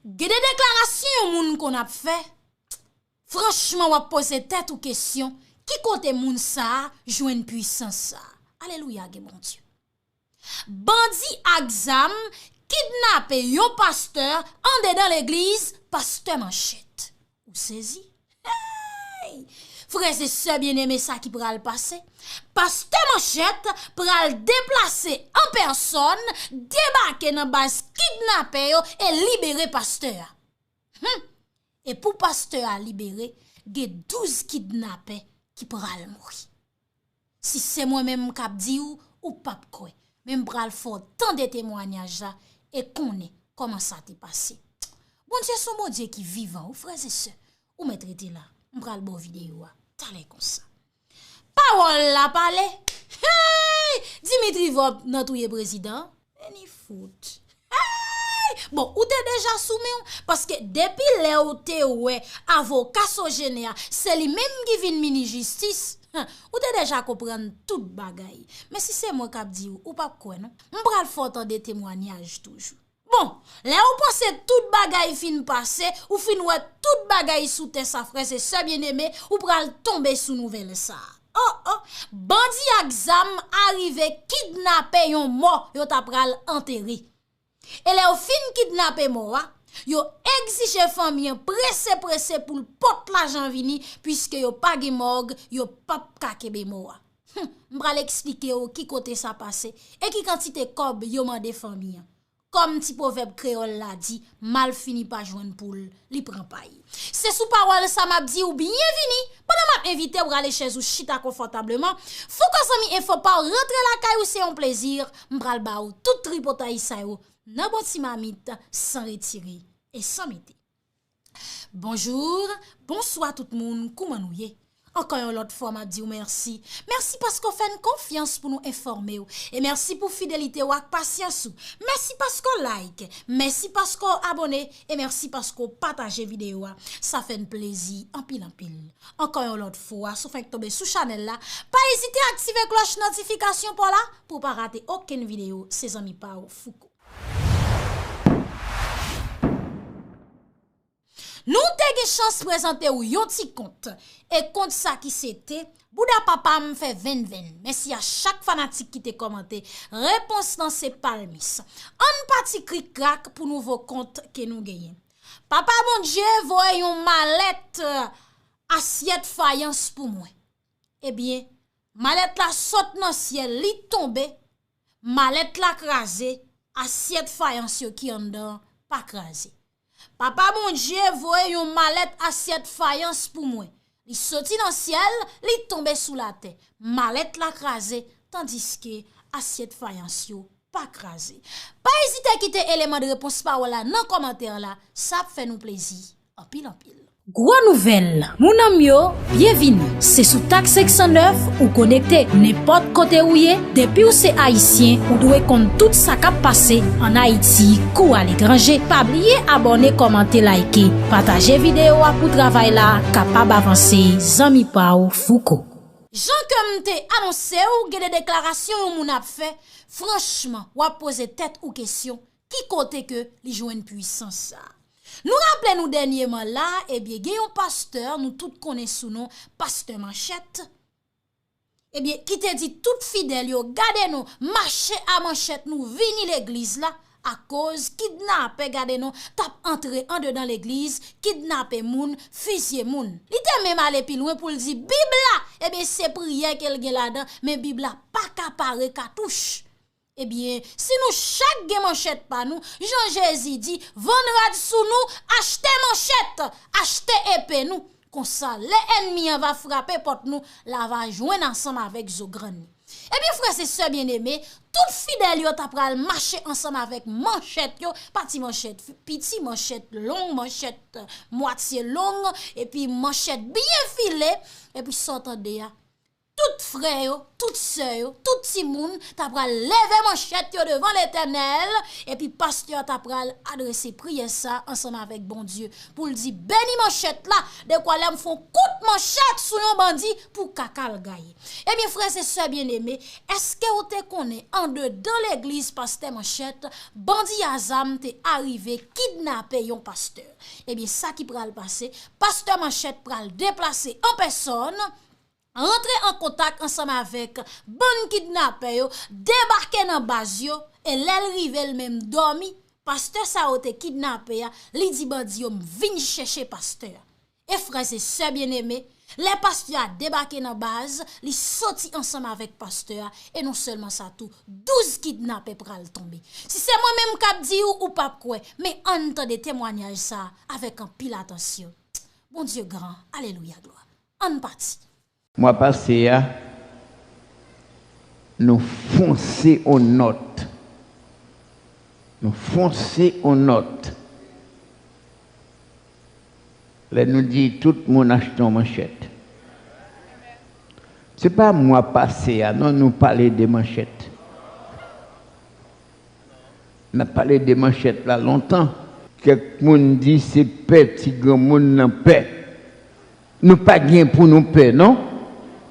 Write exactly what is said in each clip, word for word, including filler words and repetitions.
Gen de deklarasyon yon moun konn ap fè, franchman w ap poze tèt ou kesyon, ki kote moun sa a jwenn pwisans sa a? Alelouya, gen Bondye. Bandi ak zam kidnape yon pastè andedan legliz, pastè Manchèt. Ou sezi? Hey! Frè e sè byeneme, sa ki pral pase? Pastè Manchèt pral deplase an pèsòn, debake nan baz kidnapè yo e libere pastè a. Hum! E pou pastè a libere, gen douz kidnapè ki pral mouri. Si se mwen menm k ap di w, ou p ap kwè. Men m pral fè w tande temwayaj la e konnen kòman sa te pase. Bondye se yon Bondye ki vivan, wi, frè e sè. Ou mèt rete la. M pral ba w videyo a talè konsa. Pawòl la pale. Hey! Dimitri Vorbe nan touye prezidan. Men ni fout. Hey! Bon, ou te deja sou men w, paske depi lè ou te wè avoka Sogener a, se li menm ki vin minis jistis, hen, ou te deja konprann tout bagay. Men si se mwen k ap di w, ou p ap kwè non. M pral fè w tande temwayaj toujou. Bon, lè ou panse tout bagay fin pase, ou fin wè tout bagay sou tè sa, frè e sè byeneme, ou pral tonbe sou nouvèl sa. Oh, oh, bandi ak zam arive kidnape yon mò yo ta pral antere. E lè yo fin kidnape mò a, yo egzije fanmi an prese prese pou l pot lajan vini, piske yo pa gen mòg, yo p ap ka kenbe mò a. Hum, m pral eksplike w ki kote sa pase e ki kantite kòb yo mande fanmi an. Kòm ti pwovèb kreyòl la di, mal fini pa jwenn poul, li pran pay. Se sou pawòl sa m ap di w byenvini pandan m ap envite w rale chèz ou chita konfòtableman. Fouco zanmi enfo pa w rantre lakay ou, se yon plezi. M pral ba w tout tripotay sa yo nan bon ti mamit, san retire e san mete. Bonjou, bonswa tout moun, kouman nou ye? Ankò yon lòt fwa, m ap di w mèsi. Mèsi paske w fè n konfyans pou nou enfòme w. E mèsi pou fidelite w ak pasyans ou. Mèsi paske w like. Mèsi paske w abòne. E mèsi paske w pataje videyo a. Sa fè n plezi anpil, anpil. Ankò yon lòt fwa, si w fenk tonbe sou chanèl la, pa ezite aktive klòch notifikasyon pa w la pou w pa rate okenn videyo. Se zanmi pa w, Fouco. Nou te gen chans prezante w yon ti kont. E kont sa ki se te, bouda papa m fè venn venn. Mèsi a chak fanatik ki te kòmante. Repons lan se palmis. Ann pati krik krak pou nouvo kont ke nou genyen. Papa Bondye voye yon malèt, euh, asyèt fayans pou mwen. Ebyen, malèt la sot nan syèl, li tonbe, malèt la kraze, asyèt fayans yo ki anndan an pa kraze. Papa Bondye voye yon malèt asyèt fayans pou mwen. Li soti nan syèl, li tonbe sou latè. Malèt la kraze, tandiske asyèt fayans yo pa kraze. Pa ezite kite eleman de repons pawòl la nan kòmantè la, sa ap fè nou plezi anpil, anpil. Gwo nouvèl, moun an m yo, byenvini. Se sou Tak senk san nèf ou konekte. Nenpòt kote ou ye, depi w se Ayisyen, ou dwe konn tout sa k ap pase ann Ayiti kou aletranje. Pa bliye abòne, kòmante, like, pataje videyo a pou travay la kapab avanse. Zanmi pa w, Fouco. Jan ke m te anonse w, gen de deklarasyon yon moun ap fè. Franchman, w ap poze tèt ou kesyon, ki kote ke li jwenn pwisans sa a? Nou raple nou dènyèman la, ebyen, gen yon pastè, nou tout konnen sou non Pastè Manchèt, ebyen, ki te di tout fidèl yo, gade non, mache a manchèt nou vini legliz la, akoz kidnapè, gade non, t ap antre andedan legliz, kidnape moun, fizye moun. Li te menm ale pi lwen pou l di Bib la, ebyen, se priyè ke l gen ladan, men Bib la pa ka pare katouch. Ebyen, si nou chak gen manchèt pa nou, jan Jezi di, vann rad sou nou, achte manchèt, achte epe nou. Konsa, lè ènmi an va frape pòt nou, l a va jwenn ansanm avèk zo grann li. Ebyen, frè e sè byeneme, tout fidèl yo ta pral mache ansanm avèk manchèt yo, pa ti manchèt fi-, piti, manchèt long, manchèt, euh, mwatye long, epi manchèt byen file, epi sa w tande a, tout frè yo, tout sè yo, tout timoun ta pral leve manchèt yo devan Letènèl, epi pastè a ta pral adrese priyè sa ansanm avèk Bondye, pou l di, beni manchèt la, dekwa lè m fè yon kout manchèt sou yon bandi pou kaka l gaye. Ebyen, frè e sè byeneme, èske w te konnen andedan legliz pastè Manchèt, bandi a zam te arive kidnape yon pastè? Ebyen, sa ki pral pase, pastè Manchèt pral deplase an pèsòn, rantre an kontak ansanm avèk bann kidnapè yo, debake nan baz yo, e lè l rive l menm dòmi, pastè sa yo te kidnape a, li di bandi yo, "M vin chèche pastè a." E frè e sè byeneme, lè pastè a debake nan baz, li soti ansanm avèk pastè a, e non sèlman sa tou, douz kidnapè pral tonbe. Si se mwen menm k ap di w, ou p ap kwè, men ann tande temwanyaj sa a avèk anpil atansyon. Bondye gran, alelouya, glwa. Ann pati. Mwa pase a, nou fonse on nòt. Nou fonse on nòt. Lè nou di tout moun achte on manchèt. Se pa mwa pase a, non, nou pale de manchèt. N ap pale de manchèt la lontan. Kèk moun di se pè ti granmoun nan pè. Nou pa gen pou nou pè, non.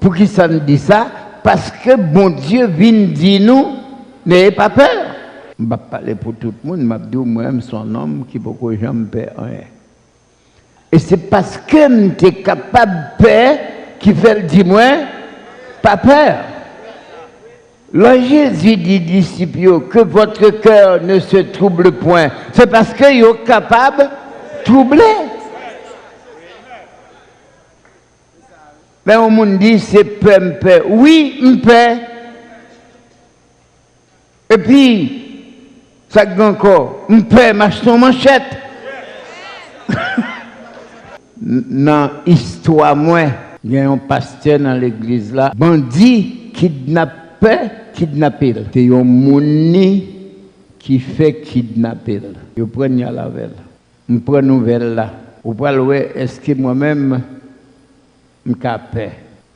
Poukisa n di sa? Paske Bondye vin di nou, "N'ayez pas peur." M p ap pale pou tout moun, m ap di w, mwen, m se yon nonm ki poko janm pè anyen. E se paske m te kapab pè ki fè l di mwen, "Pa pè." Lè Jezi di disip yo, "Que votre cœur ne se trouble point," se paske yo kapab twouble. Lè yon moun di, "Se pè m pè," wi, m pè. Epi, sa k gen ankò? M pè m achte yon manchèt. N-, nan istwa mwen, gen yon pastè nan legliz la, bandi kidnapè kidnape l. Se yon moun ni ki fè kidnape l. Yo pran n y al avè l. M pran nouvèl la. Ou pral wè èske mwen menm m ka pè.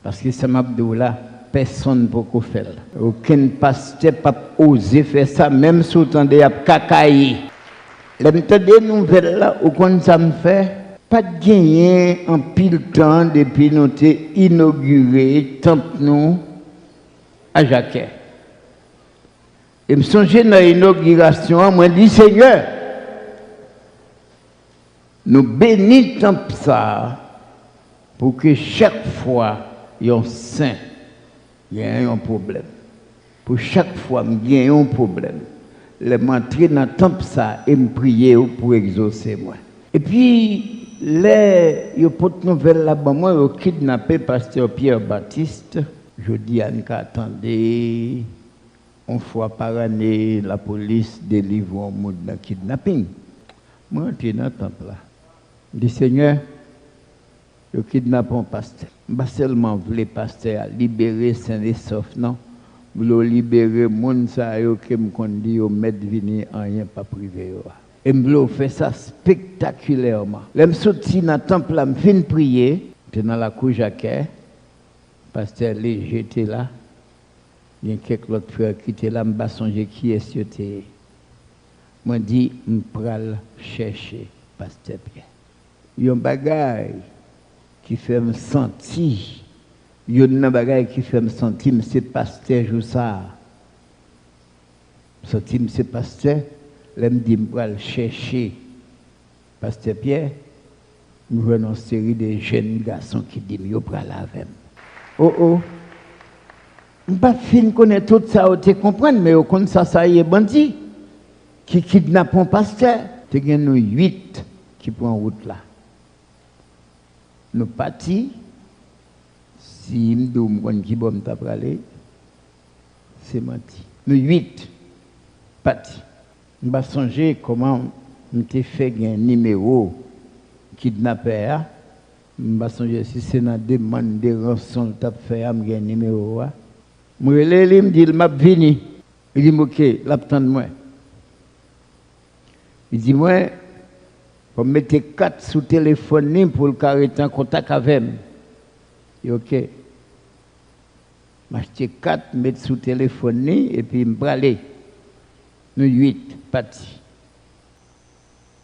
Paske sa m ap di w la, pèsonn poko fè l. Okenn pastè p ap oze fè sa, menm si w tande y ap kakaye. Lè m tande nouvèl la, ou konn sa m fè? Pa t genyen anpil tan depi nou te inogire tanp nou a Jakè. E m sonje nan inogirasyon an, mwen di, Senyè, nou beni tanp sa a pou ke chak fwa yon sen gen yon pwoblèm, pou chak fwa m gen yon pwoblèm, lè m antre nan tanp sa a e m priye w pou egzose mwen. Epi, lè yo pot nouvèl la ban mwen, yo kidnape pastè Pierre Baptiste, jodi a n ka tande yon fwa pa ane, lapolis delivre yon moun nan kidnaping. Mwen antre nan tanp la. M di, Senyè, yo kidnape yon pastè. M pa sèlman vle pastè a libere sen e sòf, non. M vle w libere moun sa yo ke m konn di yo mèt vini, anyen p ap rive yo a. E m vle w fè sa spektakilèman. Lè m soti nan tanp la, m fin priye, te nan lakou Jakè, pastè Leje te la, gen kèk lòt frè ki te la, m pa sonje kiyès yo te ye. Mwen di, m pral chèche pastè Pyè. Yon bagay ki fè m santi, youn nan bagay ki fè m santi m se pastè jou sa a. M santi m se pastè, lè m di m pral chèche pastè Pyè, m jwenn yon seri de jèn gason ki di m yo pral avè m. O, o! M pa fin konnen tout sa yo te konprann, men yo konn sa sa ye, bandi ki kidnape yon pastè. Te gen nou uit ki pran wout la. Nou pati, si m di w m konn ki bò m ta prale, se manti. Nou uit pati. M pa sonje kòman m te fè gen nimewo kidnapè a. M pa sonje si se nan demann de ranson l t ap fè a m gen nimewo a. M rele li, m di l m ap vini. Li di m oke, l ap tann mwen. Li di mwen, fò m mete kat sou telefòn li pou l ka rete an kontak avè m. Li oke. M achte kat, m met sou telefòn li, epi m prale. Nou uit pati.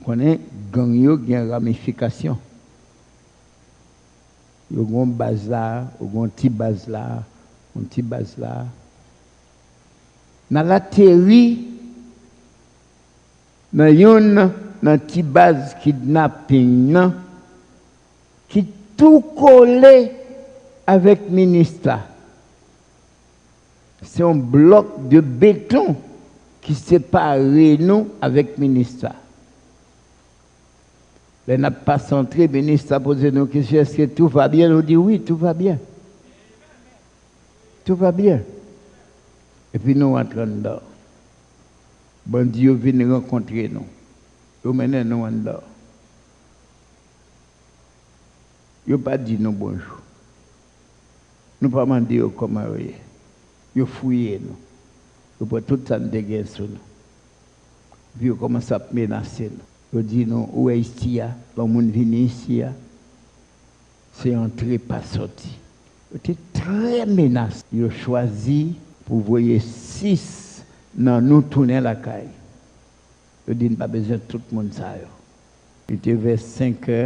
Konnen gang yo gen ramifikasyon. Yo gen yon baz la, yo gen yon ti baz la, yon ti baz la. N al ateri nan youn nan ti baz kidnaping nan ki tou kole avèk minis la. Se yon blòk de beton ki separe nou avèk minis la. Lè n ap pase antre, minis la poze nou kesyon, èske tout va byen? Nou di wi, tout va byen. Tout va byen. Epi nou rantre anndan. Bandi yo vin rankontre nou. Yo mennen nou anndan. Yo pa di nou bonjou. Nou pa mande yo kòman yo ye. Yo fouye nou. Yo pran tout sa n te gen sou nou. Epi yo kòmanse ap menase nou. Yo di nou, ou wè isi a, lè yon moun vini isi a, se antre pa sòti. Yo te trè menasan. Yo chwazi pou voye sis nan nou tounen lakay. Yo di n pa bezwen tout moun sa yo. Li te vè senkè,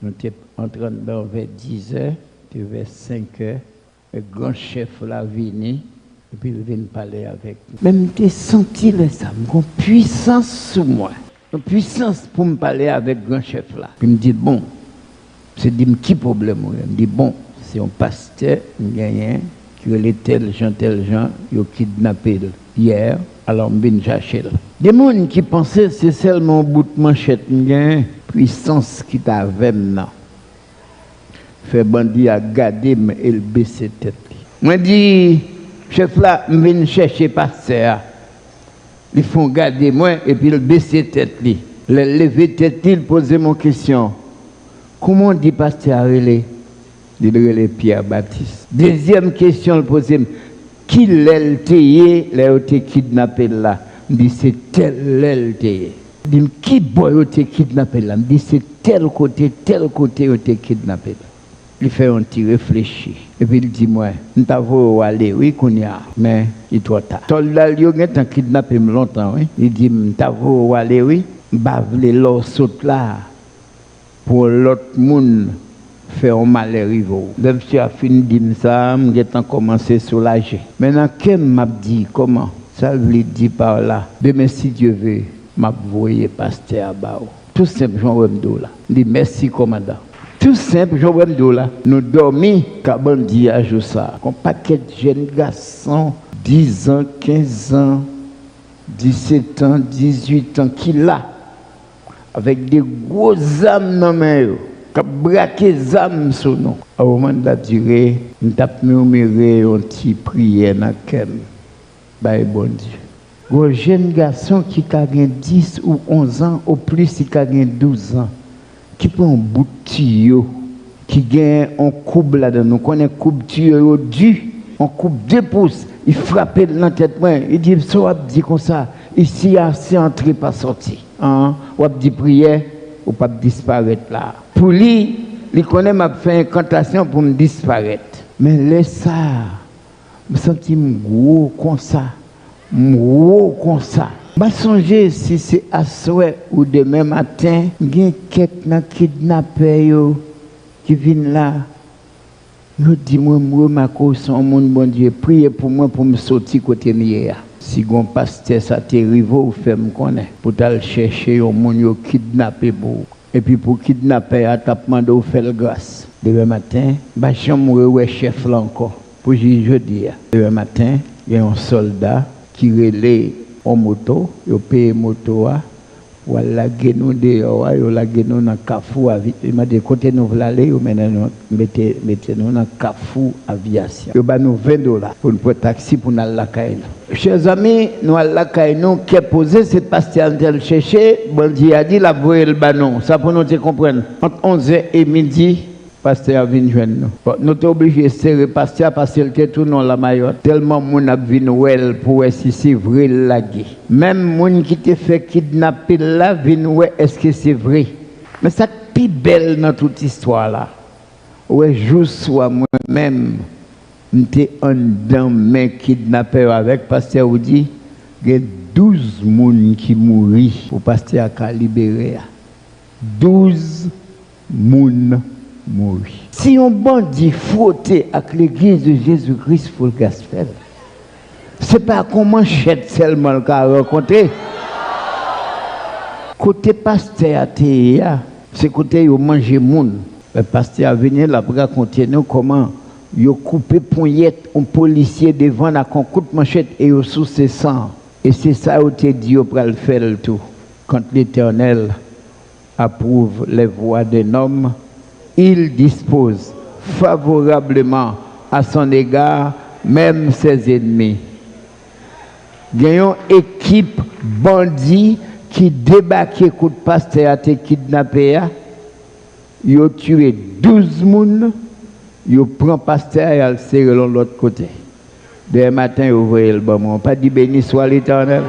nou te antre anndan vè dizè, te vè senkè, e gran chèf la vini, epi l vin pale avèk nou. Men m te santi lè sa, m gon pwisans sou mwen. Yon pwisans pou m pale avèk gran chèf la. Epi m di l, bon, misye di m ki pwoblèm ou ye? M di, bon, se yon pastè m genyen ki rele tèl jan, tèl jan, yo kidnape l yè, alò m vin chache l. Gen moun ki panse se sèlman yon bout manchèt m genyen, pwisans ki t avè m nan fè bandi a gade m e l bese tèt li. Mwen di chèf la, m vin chèche pastè a. Li fè yon gade mwen epi l bese tèt li. Lè l leve tèt li, l poze m yon kesyon. Kouman w di pastè a rele? Li di l rele Pierre Baptiste. Dezyèm kesyon l poze m, ki lè l te ye lè yo te kidnape l la? M di se tèl lè l te ye. Li di m ki bò yo te kidnape l la? M di se tèl kote, tèl kote yo te kidnape l. Li fè yon ti reflechi. Epi l di mwen, m ta voye w ale wi kounye a, men li twò ta. Sòlda l yo gentan kidnape m lontan wi. Li di m, m ta voye w ale wi. M pa vle lè w sot la a pou yon lòt moun fè yon malè rive w. Lè misye a fin di m sa, m gentan kòmanse soulaje. Men nan kè m, m ap di, kòman? Sa l vle di pa la? Demen, si Dye ve, m ap voye pastè a ba w. Tou senp jan w wè m di w la. M di, mèsi, kòmandan. Tou senp jan w wè m di w la. Nou dòmi ka bandi a jou sa a. Gon pakèt jèn gason, diz an, kenz an, disèt an, dizuit an, ki la, avèk de gwo zam nan men yo, k ap brake zam sou nou. Au moment de la durée, m t ap mimire yon ti priyè nan kè m bay Bondye. Gon jèn gason ki ka gen dis ou onz an, oplis li ka gen douz an, ki pran yon bout tiyo, ki gen yon koub ladan. Nou konnen koub tiyo yo di, yon koub de pous, li frape l nan tèt mwen. Li di, sa w ap di konsa? Isi a, se antre pa sòti. An, w ap di priyè, ou p ap disparèt la. Pou li, li konnen m ap fè enkantasyon pou m disparèt. Men lè sa a, m santi m gwo konsa. M wo konsa. M pa sonje si se aswè ou demen maten, gen kèk nan kidnapè yo ki vin la. Yo di mwen, m remake w se yon moun Bondye, priye pou mwen pou m soti kote m ye a. Si gon pastè sa te rive w, fè m konnen, pou t al chèche yon moun yo kidnape pou ou. Epi pou kidnapè a t ap mande w fè l gras. Demen maten, m pa janm rewè chèf la ankò. Pou jis jodi a. Demen maten, gen yon sòlda ki rele yon moto, yo peye moto a, pou al lage nou deyò a, yo lage nou nan kafou avi-, yo mande kote nou vle ale, yo mennen nou, mete, mete nou nan kafou aviyasyon. Yo ba nou ven dola pou n pran taksi pou n al lakay nou. Chè zanmi, nou al lakay nou, kè poze, se pastè a n t al chèche, bandi a di l ap voye l ba nou. Sa pou nou te konprann, ant onzè e midi, pastè a vin jwenn nou. Bon, nou te oblije sere pastè a paske l te tounen yon lamayòt. Tèlman moun ap vin wè l pou wè si se vre l lage. Menm moun ki te fè kidnape l la vin wè èske se vre. Men sa k pi bèl nan tout istwa la, ou wè jou swa mwen menm, M te anndan men kidnapè yo avèk pastè Woody. Gen douz moun ki mouri pou pastè a ka libere a. Douz moun mouri. Si yon bandi fwote ak Legliz de Jezi Kris pou l gaspèl, se pa ak yon manchèt sèlman l ka rankontre. Kote pastè a te ye a, se kote yo manje moun. Lè pastè a vini, l ap rakonte nou kòman yo koupe ponyèt yon polisye devan l ak yon kout manchèt e yo souse san. E se sa yo te di yo pral fè l tou. Quand l'Éternel approuve les voies d'un homme, il dispose favorablement à son égard même ses ennemis. Gen yon ekip bandi ki debake kote pastè a te kidnape a. Yo tiye douz moun, yo pran pastè a, y al sere l yon lòt kote. Dèyè maten, yo voye l ban mwen. Pa di, "Beni swa Letènèl."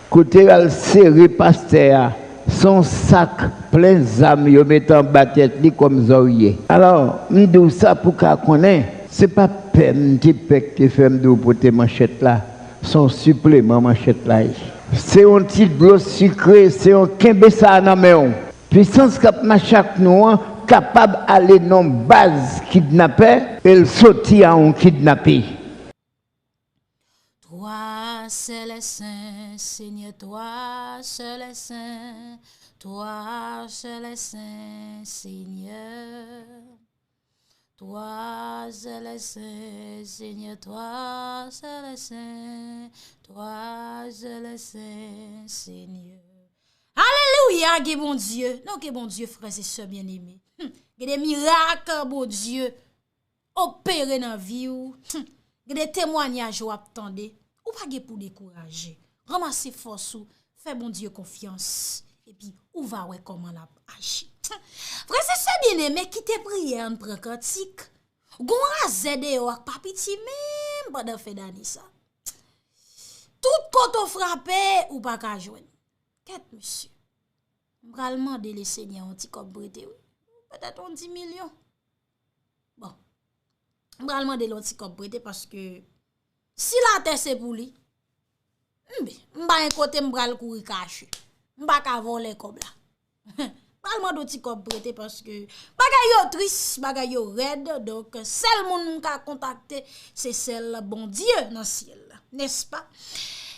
Kote y al sere pastè a, se yon sak plen zam yo mete anba tèt li kòm zòrye. Alò, m di w sa pou w ka konnen, se pa pè m te pè k te fè m di w pote manchèt la, se yon sipleman manchèt la ye. Se yon ti dlo sikre, se yon kenbe sa a nan men w. Pisans k ap mache ak nou an kapab ale nan yon baz kidnapè e l soti a yon kidnape. Toi seul est saint, Seigneur, toi seul est saint, toi seul est saint, Seigneur. Toi seul est saint, Seigneur, toi seul est saint, toi seul est saint, Seigneur. Alelouya, gen Bondye. Non, gen Bondye, frè e sè byeneme. Hmm. Gen de mirak Bondye opere nan vi w. Hmm. Gen de temwanyaj w ap tande. Ou pa gen pou dekouraje. Ranmase fòs ou, fè Bondye konfyans. Epi ou va wè kòman l ap aji. Hmm. Frè e sè byeneme, kite priyè, ann pran kantik. Gon razè deyò a k pa piti menm pandan fen dane sa. Tout kote w frape, ou pa ka jwenn. Kèt mesye. M pral mande Lesenyè yon ti kòb prete wi. Petèt yon dis milyon. Bon. M pral mande l yon ti kòb prete paske si latè se pou li, m, m pa gen kote m pral kouri kache. M pa ka vòlè kòb la. M pral mande yon ti kòb prete paske bagay yo tris, bagay yo rèd. Donk, sèl moun m ka kontakte, se sèl Bondye nan syèl la, nèspa?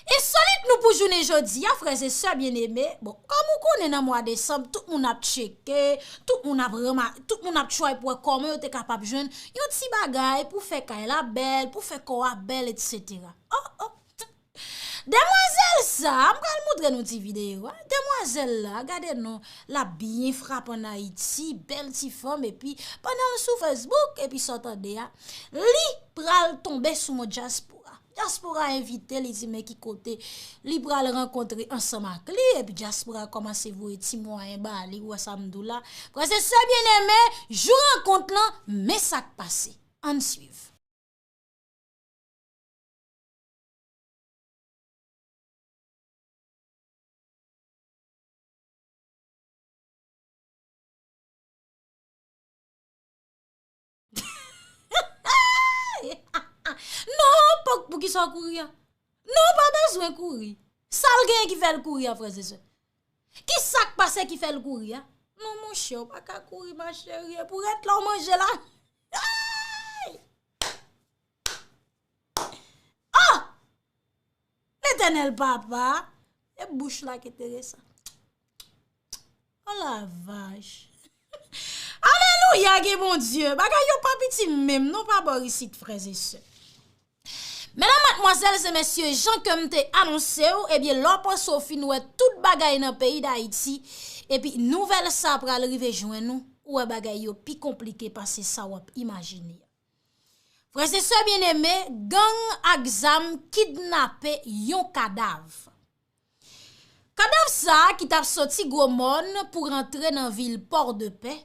Ensolit nou pou jounen jodi a, frè e sè byeneme. Bon, kòm ou konnen nan mwa desanm, tout moun ap tcheke, tout moun ap rema-, tout moun ap tchway pou wè kòman yo te kapab jwenn yon ti bagay pou fè kay la bèl, pou fè kò a bèl, etsetera. Oh, oh. Demwazèl sa, m pral montre nou ti videyo a. Demwazèl la, gade non, l ap byen frape ann Ayiti, bèl ti fanm, epi pandan l sou Facebook, epi sa w tande a, li pral tonbe sou yon dyaspora. Dyaspora envite li, di men ki kote li pral rankontre ansanm ak li, epi dyaspora kòmanse voye ti mwayen ba li, ou wè sa m di w la. Frè e sè byeneme, jou rankont lan, men sa k pase. Ann swiv. Non, pòk, poukisa w kouri a? Non, w pa bezwen kouri. Sa l genyen ki fè l kouri a, frè e sè? Ki sa k pase ki fè l kouri a? Non, monchè, w pa ka kouri, ma chérie. Pou rèt la w manje la. Ay! Oh! Letènèl papa, e bouch la ki enteresan. Oh la vach. Alelouya, gen Bondye. Bagay yo pa piti menm, non, pa bò isit, frè e sè. Medam, madmwazèl e mesye, jan ke m te anonse w, ebyen, lè w panse w fin wè tout bagay nan peyi Dayiti, epi nouvèl sa pral rive jwenn ou, ou wè bagay yo pi konplike pase sa w ap imajine. Frè e sè byeneme, gang ak zam kidnape yon kadav. Kadav sa a ki t ap soti Gwomòn pou rantre nan vil Pòdepè,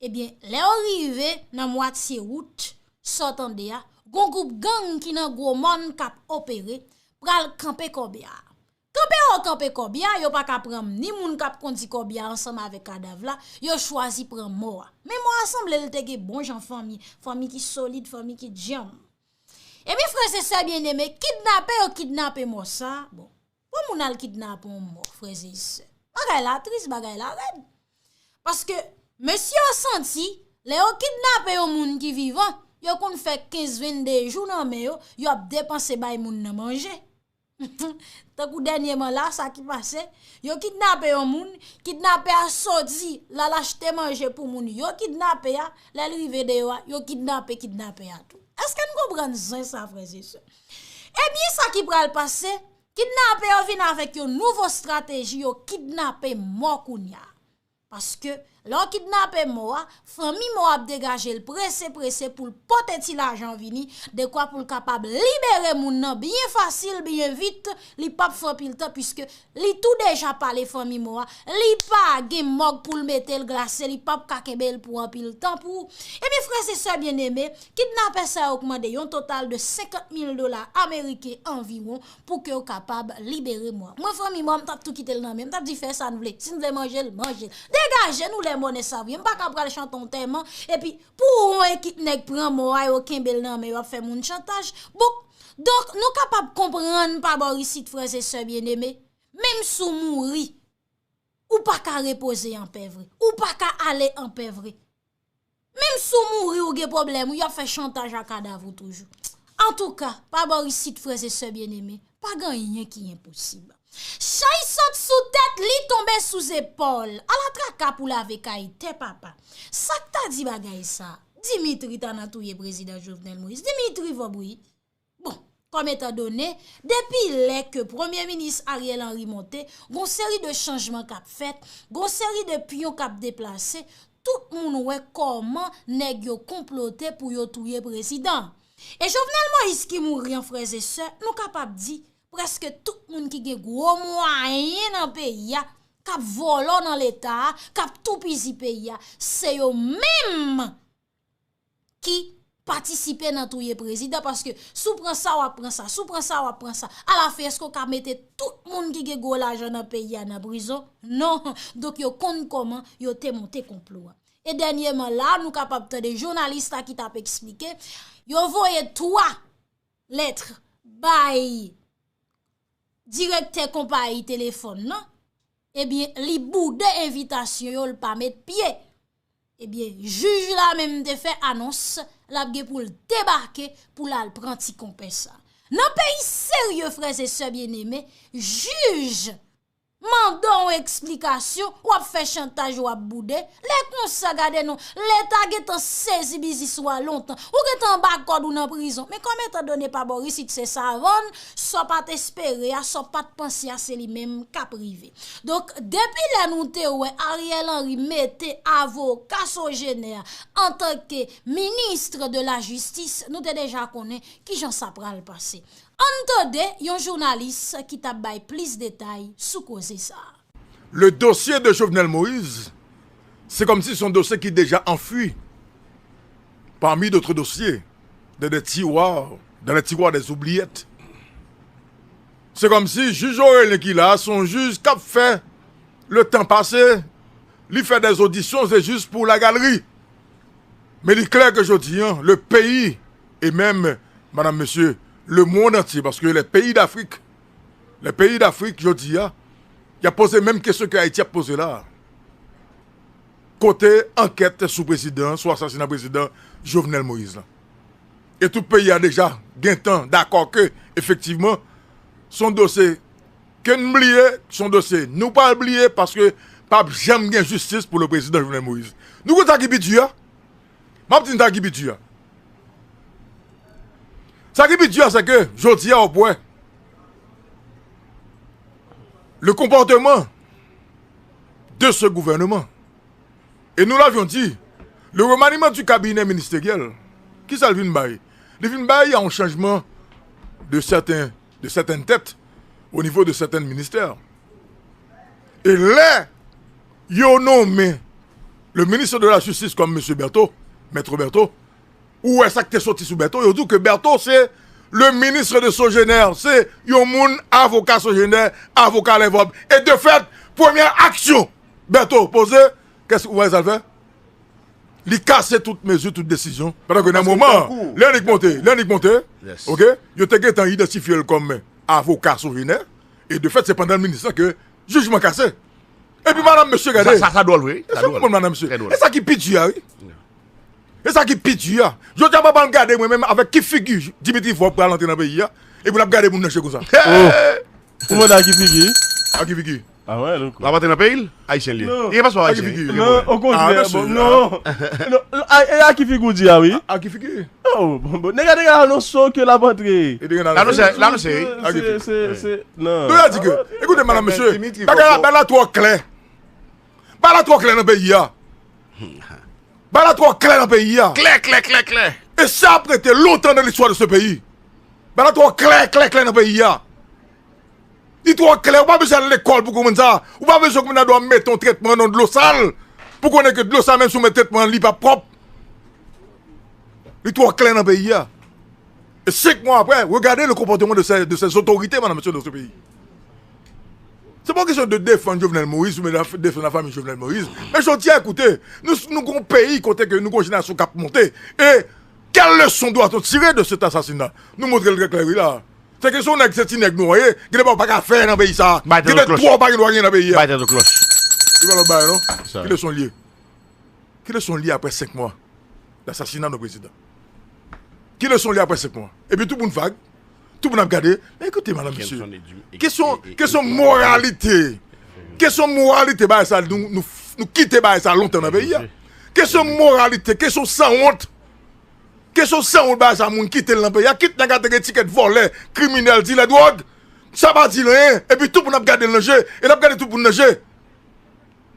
ebyen, lè yo rive nan mwatye wout, sa w tande a, gon gwoup gang ki nan Gwomòn k ap opere, pral kanpe kòbya a. Kanpe yo kanpe kòbya, yo pa ka pran m, ni moun k ap kondi kòbya ansanm avèk kadav la, yo chwazi pran mò a. Men mò a sanble l te gen bon jan fanmi, fanmi ki solid, fanmi ki djanm. Ebyen, frè e sè byeneme, kidnape yo kidnape mò sa, bon, pou moun al kidnape yon mò, frè e sè. Bagay la tris, bagay la rèd. Paske mesye yo santi, lè yo kidnape yon moun ki vivan, yo konn fè kenz, vennde jou nan men yo, yo ap depanse bay moun nan manje. Tankou dènyèman la, sa ki pase, yo kidnape yon moun, kidnapè a soti, l al achte manje pou moun yo kidnape a, lè l rive deyò a, yo kidnape kidnapè a tou. Èske n konprann zen sa, frè e sè? Ebyen, sa ki pral pase, kidnapè yo vin avèk yon nouvo estrateji, yo kidnape mò kounye a. Paske, lè w kidnape mò a, fanmi mò a ap degaje l prese prese pou l pote ti lajan vini, dekwa pou l kapab libere moun nan byen fasil, byen vit, li p ap fè anpil tan, piske li tou deja pale fanmi mò a, li pa gen mòg pou l mete l glase, li p ap ka kenbe l pou anpil tan pou. Ebyen, frè e sè byeneme, kidnapè sa yo k mande yon total de senkant mil dola ameriken anviwon pou ke yo kapab libere mò a. Mwen, fanmi mò a, m t ap tou kite l nan men, m t ap di, "Fè sa n vle. Si n vle manje l, manje l. Degaje nou lè mò nèg sa vre." M pa ka pral chante antèman, epi pou yon ekip nèg pran mò a, yo kenbe l nan men, yo ap fè moun chantaj. Bon, donk, nou kapab konprann pa bò isit, frè e sè byeneme, menm si w mouri, ou pa ka repoze anpè vre. Ou pa ka ale anpè vre. Menm si w mouri, ou gen pwoblèm, ou y ap fè chantaj a kadav ou toujou. Antouka, pa bò isit, frè e sè byeneme, pa gen anyen ki enposib. Chay sot sou tèt, li tonbe sou zepòl. Ala traka pou lave kay tè papa. Sa k ta di bagay sa? Dimitri ta nan touye prezidan Jovenel Moïse. Dimitri vòb wi. Bon, kòm etandone, depi lè ke Premye Minis Ariel Henry monte, gon seri de chanjman k ap fèt, gon seri de pyon k ap deplase, tout moun wè kòman nèg yo konplote pou yo touye prezidan. E Jovenel Moïse ki mouri an, frè e sè, nou kapab di, prèske tout moun ki gen gwo mwayen nan peyi a, k ap vòlò nan Leta a, k ap toupizi peyi a, se yo menm ki patisipe nan touye prezidan, paske si w pran sa, w ap pran sa, si w pran sa, w ap pran sa. Alafen, èske w ka mete tout moun ki gen gwo lajan nan peyi a nan prizon? Non. Donk, yo konn kòman yo te monte konplo a. E dènyèman la, nou kapab tande jounalis la ki t ap eksplike, yo voye twa lèt bay direktè konpayi telefòn nan, ebyen, li boude envitasyon yo, l pa met pye. Ebyen, jij la menm te fè anons, l ap gen pou l debake pou l al pran ti konpè sa. Nan peyi serye, frè e sè byeneme, jij mande w eksplikasyon, w ap fè chantaj, w ap boude. Lè konsa, gade non, Leta gentan sezi biznis ou a lontan. Ou gentan anba kòd ou nan prizon. Men kòm etandone pa bò isit se savann, sa w pa t espere a, sa w pa t panse a, se li menm k ap rive. Donk, depi lè nou te wè Ariel Henry mete avoka Sogener antanke ministre de la justice, nou te deja konnen kijan sa pral pase. Ann tande yon jounalis ki t ap bay plis detay sou koze sa a. Le dossier de Jovenel Moïse, c'est comme si c'est un dossier qui est déjà enfui parmi d'autres dossiers, dans des tiroirs, dans les tiroirs des oubliettes. C'est comme si jij Orelien ki la, se yon jij k ap fè le tan pase, li fè des auditions, c'est juste pour la galerie. Men li klè ke jodi an, le peyi, e menm, madanm, mesye, le mond antye, paske lè peyi d Afrik, lè peyi d Afrik, jodi a, y ap poze menm kesyon ke Ayiti ap poze la a. Kote ankèt sou prezidan, sou asasina prezidan Jovenel Moïse la? E tout peyi a deja gentan dakò ke, efektivman, se yon dosye ke n bliye, se yon dosye nou pral bliye, paske p ap janm gen jistis pou le prezidan Jovenel Moïse. Nou konn sa ki pi di a? M ap di n sa ki pi di a. Sa ki pi di a, se ke jodi a w ap wè le comportement de ce gouvernement. Et nous l'avions dit, le remaniement du cabinet ministériel, kisa l vin bay? Li vin bay yon chanjman de sèten, de sètèn tèt o nivo de sètèn ministè. E lè yo nonmen le ministre de la justice kòm mesye Bertho, Maître Bertho, ou wè sa k te soti sou Bertho, yo di w ke Bertho se Le ministre de Sogener, se yon moun avoka Sogener, avoka Lèvòb. E de fèt, premyè aksyon Bertho poze, kès ou wè sa l fè? Li kase tout mezi, tout desizyon. Pandan ke nan moman, lè Nick monte, lè Nick monte, oke, yo te gentan idantifye l kòm avoka Sogener. E de fèt, se pandan minis lan ke jijman kase. Epi madanm mesye gade. Sa, sa, sa dwòl, wi. E sa dwòl. Konprann madanm mesye. E sa ki pi di a, wi. E sa ki pi di a. Jodi a, papa, m gade mwen menm avèk ki figi Dimitri Vorbe pral antre nan peyi a. Epi l ap gade moun nan je konsa. Ou mande a ki figi? A ki figi? Ah ouais, donc. L ap antre nan peyi l? Ayisyen l ye. Li gen paspò ayisyen. Non, okontrè, bon, non. Non, a, e a ki figi w di a, wi? A ki figi? Oh, bon, bon. Nèg la te ka anonse w ke l ap antre. L anonse, l anonse, wi. Se, se, se, non. Nou ya di ke, ekoute, madanm, mesye, bagay la, bagay la twò klè. Bagay la twò klè nan peyi a. Bagay la twò klè nan peyi a. Klè, klè, klè, klè. E sa ap rete lontan nan listwa de se peyi. Bagay la twò klè, klè, klè nan peyi a. Li twò klè, ou pa bezwen al lekòl pou konprann sa. Ou pa bezwen konprann dwa mete yon tretman nan dlo sal pou konnen ke dlo sa menm si w met tretman li p ap pwòp. Li twò klè nan peyi a. E senk mwa apre, regardez le comportement de ces, de ces autorités, madame, monsieur, dans ce pays. Se pa yon kesyon de defann Jovenel Moïse oubyen defann lafanmi Jovenel Moïse. Men jodi a, ekoute, nou, nou gon peyi kote ke nou gon jenerasyon k ap monte. E quelle leçon doit-on tirer de cet assassinat? Nou montre l trè klè, wi, la. Se kesyon nèg, se ti nèg nou an ye. Gen de bagay w pa ka fè nan peyi sa. Gen de dwa w pa gen dwa gen nan peyi a. Bay tèt ou klòch. Li pa lòt bagay, non. Ki leson l ye? Ki leson l ye apre senk mwa? Lasasina nou prezidan. Ki leson li apre senk mwa? Epi tout moun vag, tout moun ap gade. Men ekoute, madanm, mesye. Kesyon, kesyon moralite. Kesyon moralite, bagay sa, nou, nou, nou kite bagay sa lontan nan peyi a. Kesyon moralite, kesyon sanwont. Kesyon sanwont, bagay sa, moun kite l nan peyi a. Kit nèg la te gen tikèt vòlè, kriminèl, dilè dwòg. Sa pa di l anyen. Epi tout moun ap gade l nan je. E l ap gade tout moun nan je.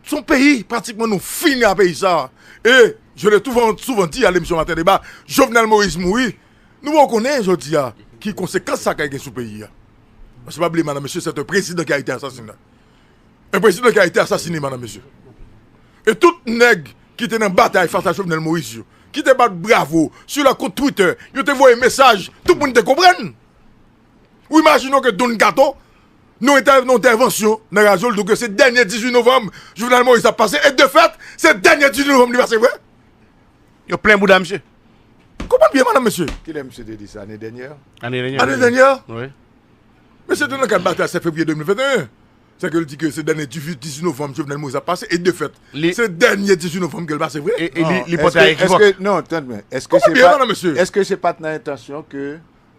Se yon peyi, pratikman nou fini a peyi sa. E, je l'ai souvent, souvent dit à l'émission Matin Débat, Jovenel Moïse mouri. Nou poko konnen jodi a ki konsekans sa kay gen sou peyi a. Paske pa bliye, madanm, mesye, c'est un président qui a été assassiné. Un président qui a été assassiné, madanm, mesye. E tout nèg ki te nan batay fas a Jovenel Moïse yo, ki te bat bravo sou la kont Twitter, yo te voye mesaj, tout moun te konprann. Ou imajine w ke Don Kato, nan yon entèvansyon nan radyo, l di w ke se dènye dizuit novanm Jovenel Moïse ap pase, e de fèt, se dènye dizuit novanm li pase vre. Yo plen bouda misye. Konprann byen, madanm, mesye. Kilè misye te di sa, ane dènyè? Ane dènyè. Ane dènyè? Wi. Mesye te nan kad batay sèt fevriye de mil venteyen. Sèke l di ke se dènye dizuit novanm Jovenel Moïse ap pase, e de fèt, se dènye dizuit novanm ke l pase vre. E, e li, li pote a ekivòk. Non, tann mwen. Èske se pa t nan entansyon ke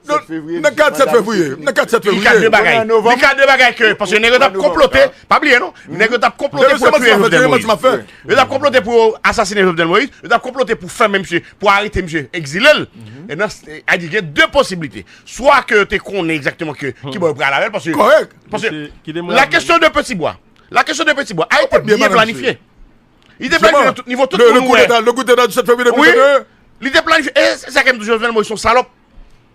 sèt fevriye. Nan kad sèt fevriye. Nan kad sèt fevriye. Li ka de bagay. Li ka de bagay ke, paske nèg yo t ap konplote, pa bliye non, nèg yo t ap konplote pou yo tiye Jovenel Moïse. Yo t ap konplote pou yo asasinen Jovenel Moïse, yo t ap konplote pou fèmen misye, pou arete misye, egzile l. E nan, a di gen de posiblite. Swa ke yo te konnen egzakteman ke ki bò yo pral avè l, paske, paske la question de Petit Bois, la question de Petit Bois a été bien planifiée. Li te planifye nan tout nivo, tout moun wè. Le coup d'État du sèt fevriye de mil venteyen. Li te planifye. E se sa ke m di w, Jovenel Moïse se yon salòp.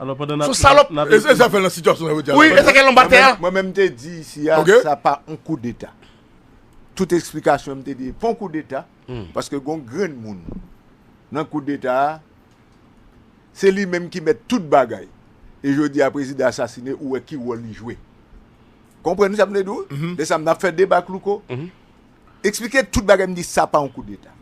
Alò, pandan n ap, se yon salòp. E se sa fè l nan sitiyasyon sa jodi a. Wi, e sa fè l anba tè a. Mwen menm, m te di isi a, sa pa yon koudeta. Tout eksplikasyon, m te di, pa yon koudeta, paske gon grenn moun nan koudeta a, se li menm ki mèt tout bagay. E jodi a, prezidan asasinen, ou wè ki wòl li jwe. Konprann sa m vle di w? De sa, m ap fè deba k louko. Eksplike tout bagay, m di sa pa yon koudeta.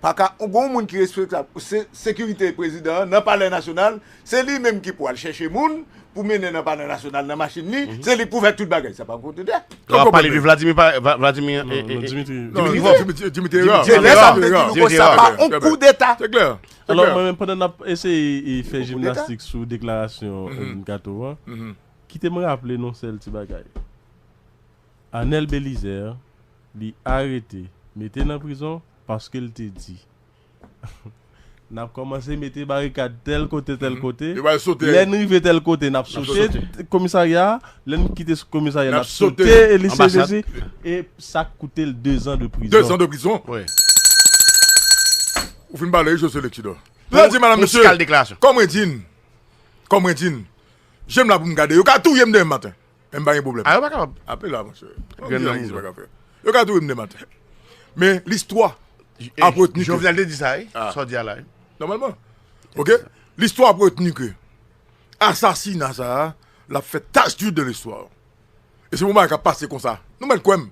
Pa ka, gon moun ki respektab, se sekirite prezidan an nan Palè Nasyonal, se li menm ki pou al chèche moun pou mennen nan Palè Nasyonal nan machin li, se li k pou fè tout bagay. Sa pa yon koudeta. Lè w ap pale de Vladimir, pa, Va-, Vladimir, e, e, e, Dimitri. Dimitri Vorbe. Dimitri, Dimitri Herard. Se lè sa m te di nou konsa pa yon koudeta. Se klè. Alò, mwen menm, pandan n ap eseye e fè jimnastik sou deklarasyon Don Kato an, kite m raple n yon sèl ti bagay. Anèl Belizaire, li arete, mete nan prizon, paske l te di, n ap kòmanse mete barikad tèl kote, tèl kote. Lè n rive tèl kote, n ap sote komisarya a. Lè n kite komisarya, n ap sote lise jezi. E sa koute l dezan de prizon. Dezan de prizon. Ou fin pale, wi, José Lexidor. Mwen di, madanm, mesye, kòm mwen di n, kòm mwen di n, je m la pou m gade. Yo ka touye m demen maten. Men m pa gen pwoblèm. A, yo pa kapab. Ape la, monchè. Grenn nan moun. Yo ka touye m demen maten. Men listwa ap retni ke Jovenel te di sa, wi. Sa w di a la, wi. Nòmalman. Oke? Listwa ap retni ke asasina sa a, l ap fè tach di dan listwa. E se pou bagay k ap pase konsa. Nou mèt kwè m.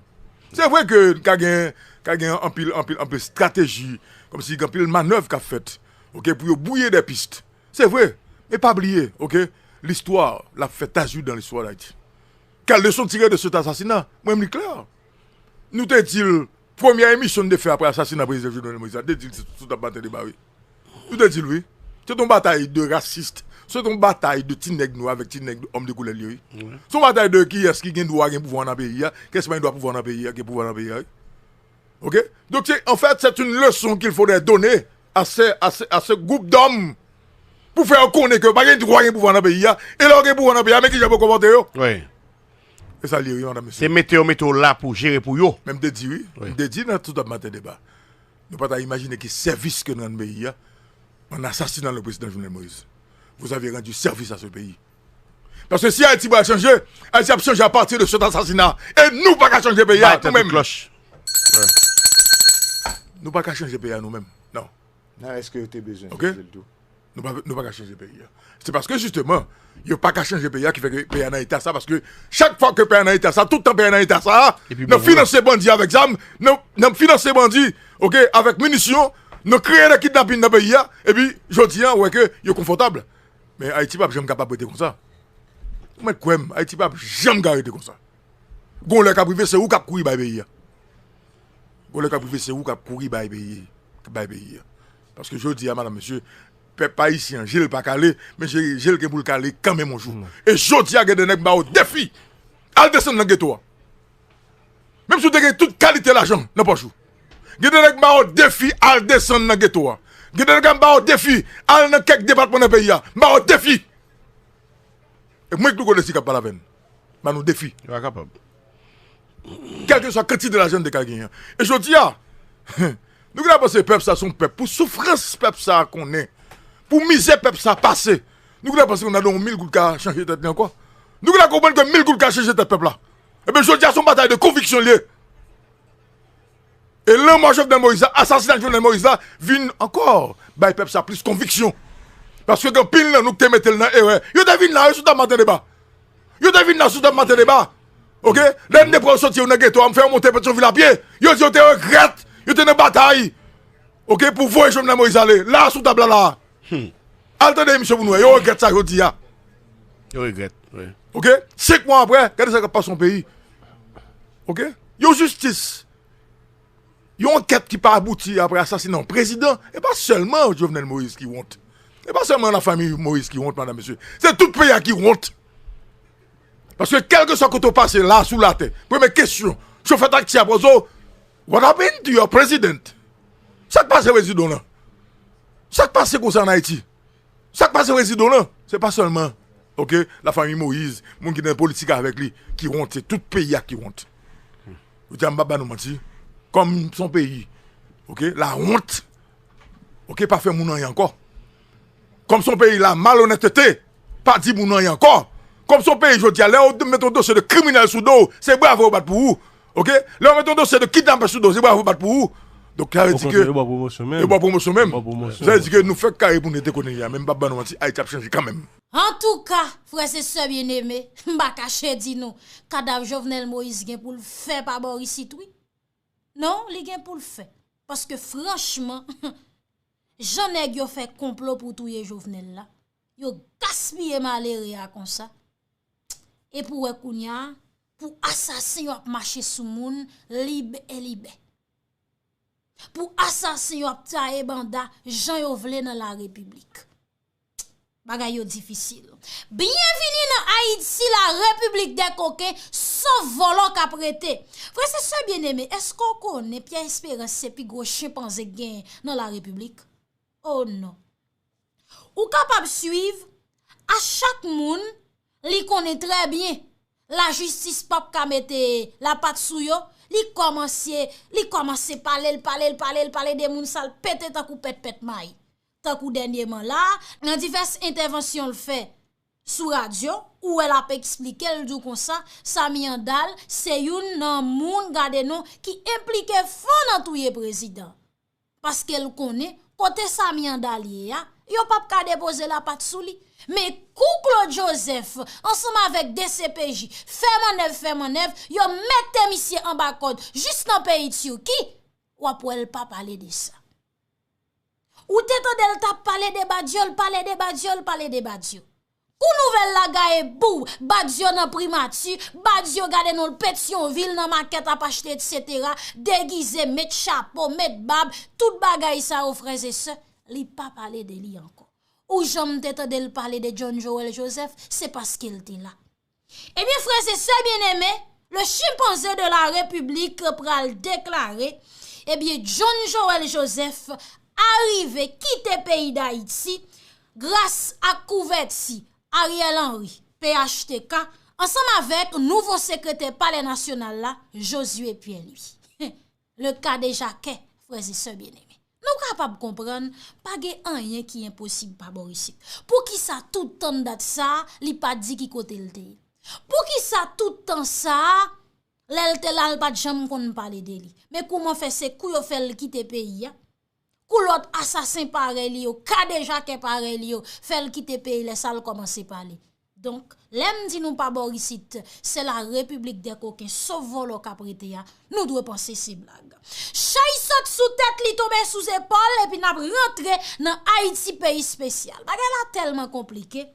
Se vre ke ka gen, ka gen anpil, anpil, anpil estrateji, kòmsi gen anpil manèv k ap fèt, oke, pou yo bwouye dè pis. Se vre. Men pa bliye, oke, listwa, l ap fè tach di dan listwa Dayiti. Kèl leson tire de cet assassinat? Mwen, m li klè. Nou te di l, premyè emisyon n te fè apre asasina prezidan Jovenel Moïse la, te di l se sou tap maten deba, wi. Nou te di l, wi. Se t on batay de rasis, se t on batay de ti nèg nwa avèk ti nèg òm de koulè l ye, wi. Se on batay de kiyès ki gen dwa gen pouvwa nan peyi a, kiyès ki pa gen dwa pouvwa nan peyi a, gen pouvwa nan peyi a, wi. Oke? Donk, se, an fèt, c'est une leçon qu'il faudrait donner à ce, à ce, à ce groupe d'hommes pou fè yo konnen ke yo pa gen dwa gen pouvwa nan peyi a. E lè yo gen pouvwa nan peyi a, men kijan pou yo konpòte yo. Wi. E sa l ye, wi, madam, mesye. Se mete yo, mete yo la pou jere pou yo. Men m te di, wi. Wi. M te di nan tout ap maten deba. Nou pa ta imajine ki sèvis ke n rann peyi a an asasina le prezidan Jovenel Moïse. Vous avez rendu service à ce pays. Paske si Ayiti pral chanje, Ayiti ap chanje apati de cet assassinat. E nou pa ka chanje peyi a nou menm. Bay tèt ou klòch. Wi. Nou pa ka chanje peyi a nou menm. Non. Nan èske yo te bezwen chanje l tou? Nou pa, nou pa ka chanje peyi a. Se paske, jisteman, yo pa ka chanje peyi a ki fè ke peyi a nan eta sa. Paske chak fwa ke peyi a nan eta sa, tout tan peyi a nan eta sa, n ap finanse bandi avèk zam, n ap, n ap finanse bandi, oke, avèk minisyon, n ap kreye de kidnapin nan peyi a, epi jodi a, ou wè ke yo konfòtab. Men Ayiti p ap janm kapab rete konsa. Ou mèt kwè m, Ayiti p ap janm ka rete konsa. Gon lè k ap rive, se ou k ap kouri bay peyi a. Gon lè k ap rive, se ou k ap kouri bay peyi, bay peyi a. Paske jodi a, madam, mesye, pèp ayisyen an, je l pa kale, men je, je l gen pou l kale kanmenm yon jou. E jodi a, gen de nèg m ba yo defi. Al desann nan geto a. Menm si w te gen tout kalite lajan nan pòch ou. Gen de nèg m ba yo defi, al desann nan geto a. Gen de nèg m ba yo defi, al nan kèk depatman nan peyi a. M ba yo defi. E mwen ki louko desi k ap pale avè n. Ban nou defi. Yo pa kapab. Kèlkeswa kantite lajan n te ka genyen. E jodi a, nou gentan panse pèp sa se yon pèp. Pou soufrans pèp sa konnen, pou mizè pèp sa pase, nou gentan panse ke nan yon mil goud ka chanje tèt li ankò. Nou gentan konprann ke mil goud ka chanje tèt pèp la. Ebyen, jodi a, se yon batay de konviksyon l ye. E lanmò Jovenel Moïse la, asasina Jovenel Moïse la, vin ankò bay pèp sa plis konviksyon. Paske gen anpil nan nou ki te mete l nan erè. Yo te vin la, yo sou tap maten deba. Yo te vin la sou tap maten deba. Oke? Lè n te pran yo soti yo nan geto a, m fè yo monte Petyonvil a pye. Yo di yo te regrèt, yo te nan batay. Oke? Pou voye Jovenel Moïse ale. La, sou tab la, la. Al tande emisyon pou nou wè. Yo regrèt sa jodi a. Yo regrèt, wi. Oke? Senk mwa apre, gade sa k ap pase yon peyi. Oke? Yon jistis. Yon ankèt ki pa abouti apre asasina yon prezidan, e pa sèlman Jovenel Moïse ki wont. E pa sèlman lafanmi Moïse ki wont, madam, mesye. Se tout peyi a ki wont. Paske kèlkeswa kote w pase la sou latè, premye kesyon chofè taksi a poze w, "What happened to your president?" Sa k pase prezidan w lan? Sa k pase konsa ann Ayiti? Sa k pase prezidan w lan? Se pa sèlman, oke, lafanmi Moïse, moun ki nan politik avèk li, ki wont, se tout peyi a ki wont. Jodi a, m p ap ba nou manti. Kòm s on peyi, oke, lawont, oke, pa fè moun anyen ankò. Kòm s on peyi lamalonètete, pa di moun anyen ankò. Kòm s on peyi, jodi a, lè yo met yon dosye de kriminèl sou do w, se bravo yo bat pou ou. Oke? Lè yo met yon dosye de kidnapè sou do w, se bravo yo bat pou ou. Donk, sa vle di ke yo ba w pwomosyon menm. Sa vle di ke nou fèk kare pou nou rete kote n ye a, men m p ap ba nou manti, Ayiti ap chanje kanmenm. Antouka, frè e sè byeneme, m pa kache di nou, kadav Jovenel Moïse gen pou l fè pa bò isit, wi. Non, li gen pou l fè. Paske franchman, jan nèg yo fè konplo pou touye Jovenel la, yo gaspiye malere a konsa. E pou wè kounye a, pou asasen yo ap mache sou moun lib e libè. Pou asasen yo ap taye banda jan yo vle nan la repiblik. Bagay yo difisil. Byenvini nan Ayiti, la repiblik dè koken, sof vòlò k ap rete. Frè e sè byeneme, èske w konnen Pyè Esperans se pi gwo chenpanze k genyen nan la repiblik? Oh non. Ou kapab swiv, a chak moun, li konnen trè byen lajistis p ap ka mete lapat sou yo, li kòmanse, li kòmanse pale l, pale l, pale l, pale de moun sa l pete tankou pèt pèt may. Tankou dènyèman la a, nan divès entèvansyon l fè sou radyo, ou wè l ap eksplike, l di w konsa, Samy Handal se youn nan moun, gade non, ki enplike fon nan touye prezidan. Paske l konnen, kote Samy Handal ye a, yo p ap ka depoze lapat sou li. Men kou Claude Joseph, ansanm avèk D C P J, fè mannèv, fè mannèv, yo mete misye anba kòd, jis nan peyi Tiki, w ap wè l pa pale de sa. Ou te tande l t ap pale de Badio, l pale de Badio, l pale de Badio. Kou nouvèl la gaye, bou, Badio nan primati, Badio gade nou l Petyonvil nan makèt ap achte, etsetera, degize, met chapo, met bab, tout bagay sa yo, frè e sè, li pa pale de li ankò. Ou janm te tande l pale de John Joel Joseph, se paske l te la. Ebyen, frè e sè byeneme, le chimpanzé de la République pral deklare, ebyen, John Joel Joseph arive kite peyi Dayiti gras ak kouvèti Ariel Henry, P H T K, ansanm avèk nouvo sekretè Palè Nasyonal la, Josué Pierre-Louis. Le ka de Jakè, frè e sè byeneme. Nou kapab konprann, pa gen anyen ki enposib pa bò isit. Poukisa tout tan dat sa a, li pa di ki kote l te ye? Poukisa tout tan sa a, lè l te la, l pa t janm konn pale de li? Men kouman fè se kou yo fè l kite peyi a? Kou lòt asasen parèy li yo, ka de Jakè parèy li yo, fè l kite peyi lè sa l kòmanse pale? Donk, lè m di nou pa bò isit, se la République des coquins, sof vòlò k ap rete a, nou dwe panse se blag. Chay sot sou tèt li, tonbe sou zepòl, epi n ap rantre nan Ayiti peyi espesyal. Bagay la tèlman konplike.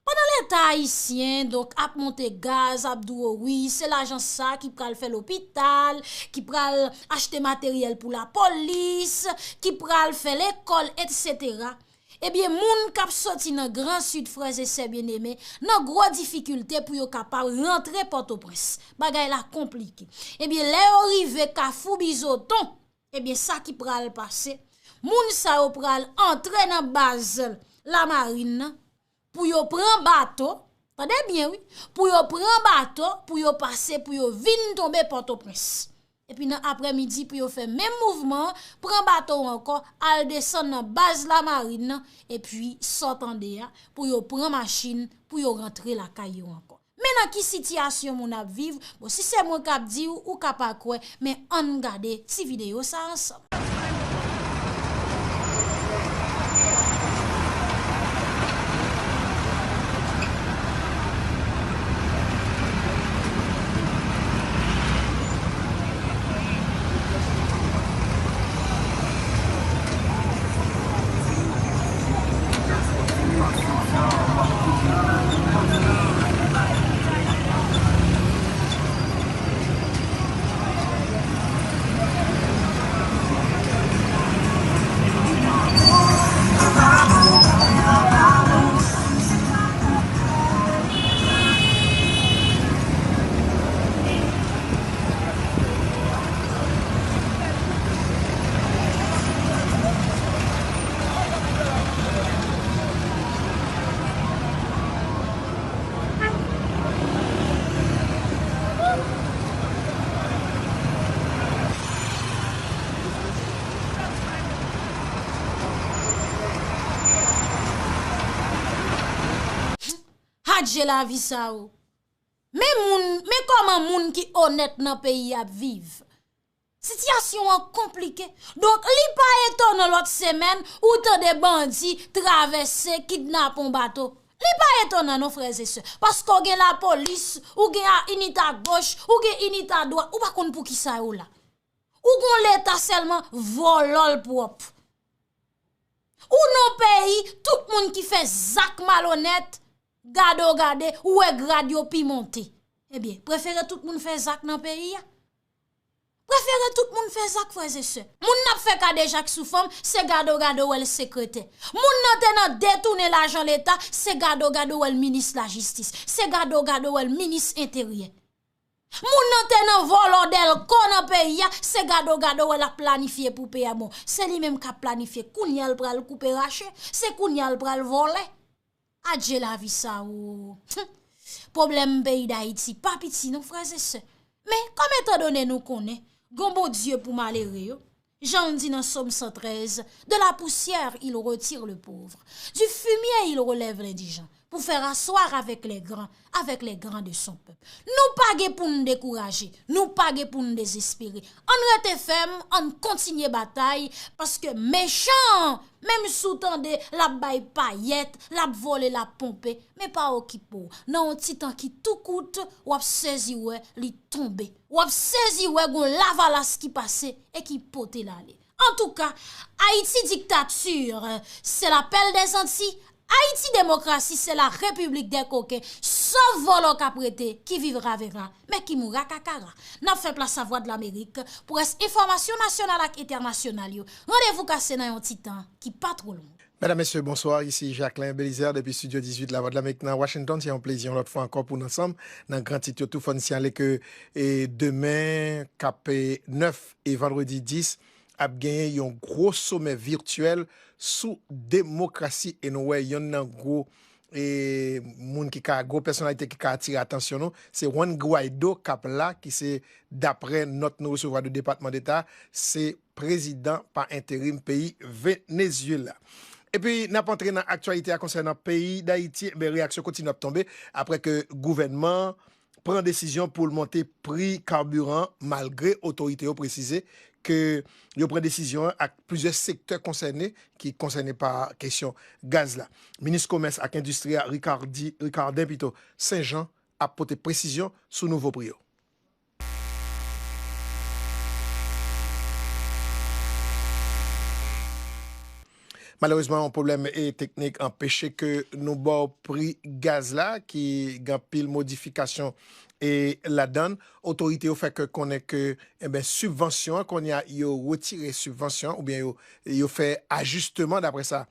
Pandan Leta ayisyen, donk, ap monte gaz, ap di w wi, se lajan sa ki pral fè lopital, ki pral achte materyèl pou lapolis, ki pral fè lekòl, etsetera. Ebyen, moun k ap soti nan Gran Sid, frè e sè byeneme, nan gwo difikilte pou yo kapab rantre Pòtoprens. Bagay la konplike. Ebyen, lè yo rive Kafou Bizoton, ebyen, sa ki pral pase, moun sa yo pral antre nan baz Lamarin nan, pou yo pran bato, tande byen wi, pou yo pran bato, pou yo pase, pou yo vin tonbe Pòtoprens. Epi nan aprèmidi, pou yo fè menm mouvman an, pran bato ankò, al desann nan baz Lamarin nan, epi sòt ande a, pou yo pran machin, pou yo rantre lakay yo ankò. Men nan ki sitiyasyon moun ap viv, bon, si se mwen k ap di w, ou ka pa kwè, men ann gade ti videyo sa a ansanm. Adje lavi sa o. Men moun, men kòman moun ki onèt nan peyi ap viv. Sitiyasyon an konplike. Donk, li pa etonan lòt semèn ou tande bandi travèse, kidnape yon bato. Li pa etonan non, frè e sè. Paske w gen lapolis, ou gen a, inite a goch, ou gen inite a dwat, ou pa konn poukisa yo la. Ou gon Leta sèlman vòlò l pwòp. Ou nan peyi, tout moun ki fè zak malonèt, gade w gade, ou wè grad yo pi monte. Ebyen, prefere tout moun fè zak nan peyi a. Prefere tout moun fè zak, frè e sè. Moun n ap fè kadejak sou fanm, se gade w gade w wè l sekretè. Moun nan te nan detounen lajan Leta, se gade w gade w wè l minis lajistis. Se gade w gade w wè l minis enteryè. Moun nan te nan vòlò dèlko nan peyi a, se gade w gade w wè l ap planifye pou peyi a. Bon, se li menm k ap planifye. Kounye a l pral koupe rache, se kounye a l pral vòlè. Adje lavi sa o. Pwoblèm peyi Dayiti pa piti non, frè e sè. Men, kòm etandone nou konnen, gon Bondye pou malere yo, jan l di nan Sòm san trèz, de la poussière, il retire le pauvre. Du fumier, il relève l'indigent. pour faire asseoir avec les grands, avec les grands de son peuple. Nou pa gen pou n dekouraje, nou pa gen pou n dezespere. Ann rete fèm, ann kontinye batay, paske mechan, menm si w tande l ap bay payèt, l ap vole, l ap ponpe, men pa okipe w. Nan yon ti tan ki tou kout, w ap sezi wè li tonbe. W ap sezi wè gon lavalas ki pase e ki pote l ale. Antouka, Ayiti diktatè, se lapèl dèzanti, Ayiti demokrasi, se la repiblik dè koken, sòf vòlò k ap rete, qui vivra verra, men ki moura kakara. N ap fè plas a Vwadlamerik pou rès enfòmasyon nasyonal ak entènasyonal yo. Randevou kase nan yon ti tan ki pa twò long. Medam, mesye, bonswa. Isi Jacquelin Belizaire depi Estidyo dizuit Lavwadlamerik nan Washington. Se yon plezi yon lòt fwa ankò pou n ansanm nan gran tit yo tou. Fò n siyale ke e demen k ap e nèf e vandredi dis ap genyen yon gwo somè vityèl sou demokrasi e nou wè yonn nan gwo e moun ki ka, gwo pèsonalite ki ka atire atansyon nou, se Juan Guaido k ap la, ki se, daprè nòt nou resevwa de Depatman Deta, se prezidan pa enterim peyi Venezyela. Epi n ap antre nan aktyalite a konsènan peyi Dayiti, enben, reyaksyon kontinye ap tonbe apre ke gouvènman pran desizyon pou l monte pri kabiran, malgre otorite yo presize ke yo pran desizyon an ak plizyè sektè konsène ki konsène pa kesyon gaz la. Minis Komès ak Endistri a, Ricardi, Ricardin pito, Saint Jean, ap pote presizyon sou nouvo pri yo. Malerezman, yon pwoblèm e teknik anpeche ke nou ba w pri gaz la, ki gen anpil modifikasyon e ladan l. Otorite yo fè ke konnen ke, enben, sibvansyon an, kounye a, yo retire sibvansyon an, oubyen yo, yo fè ajisteman, daprè sa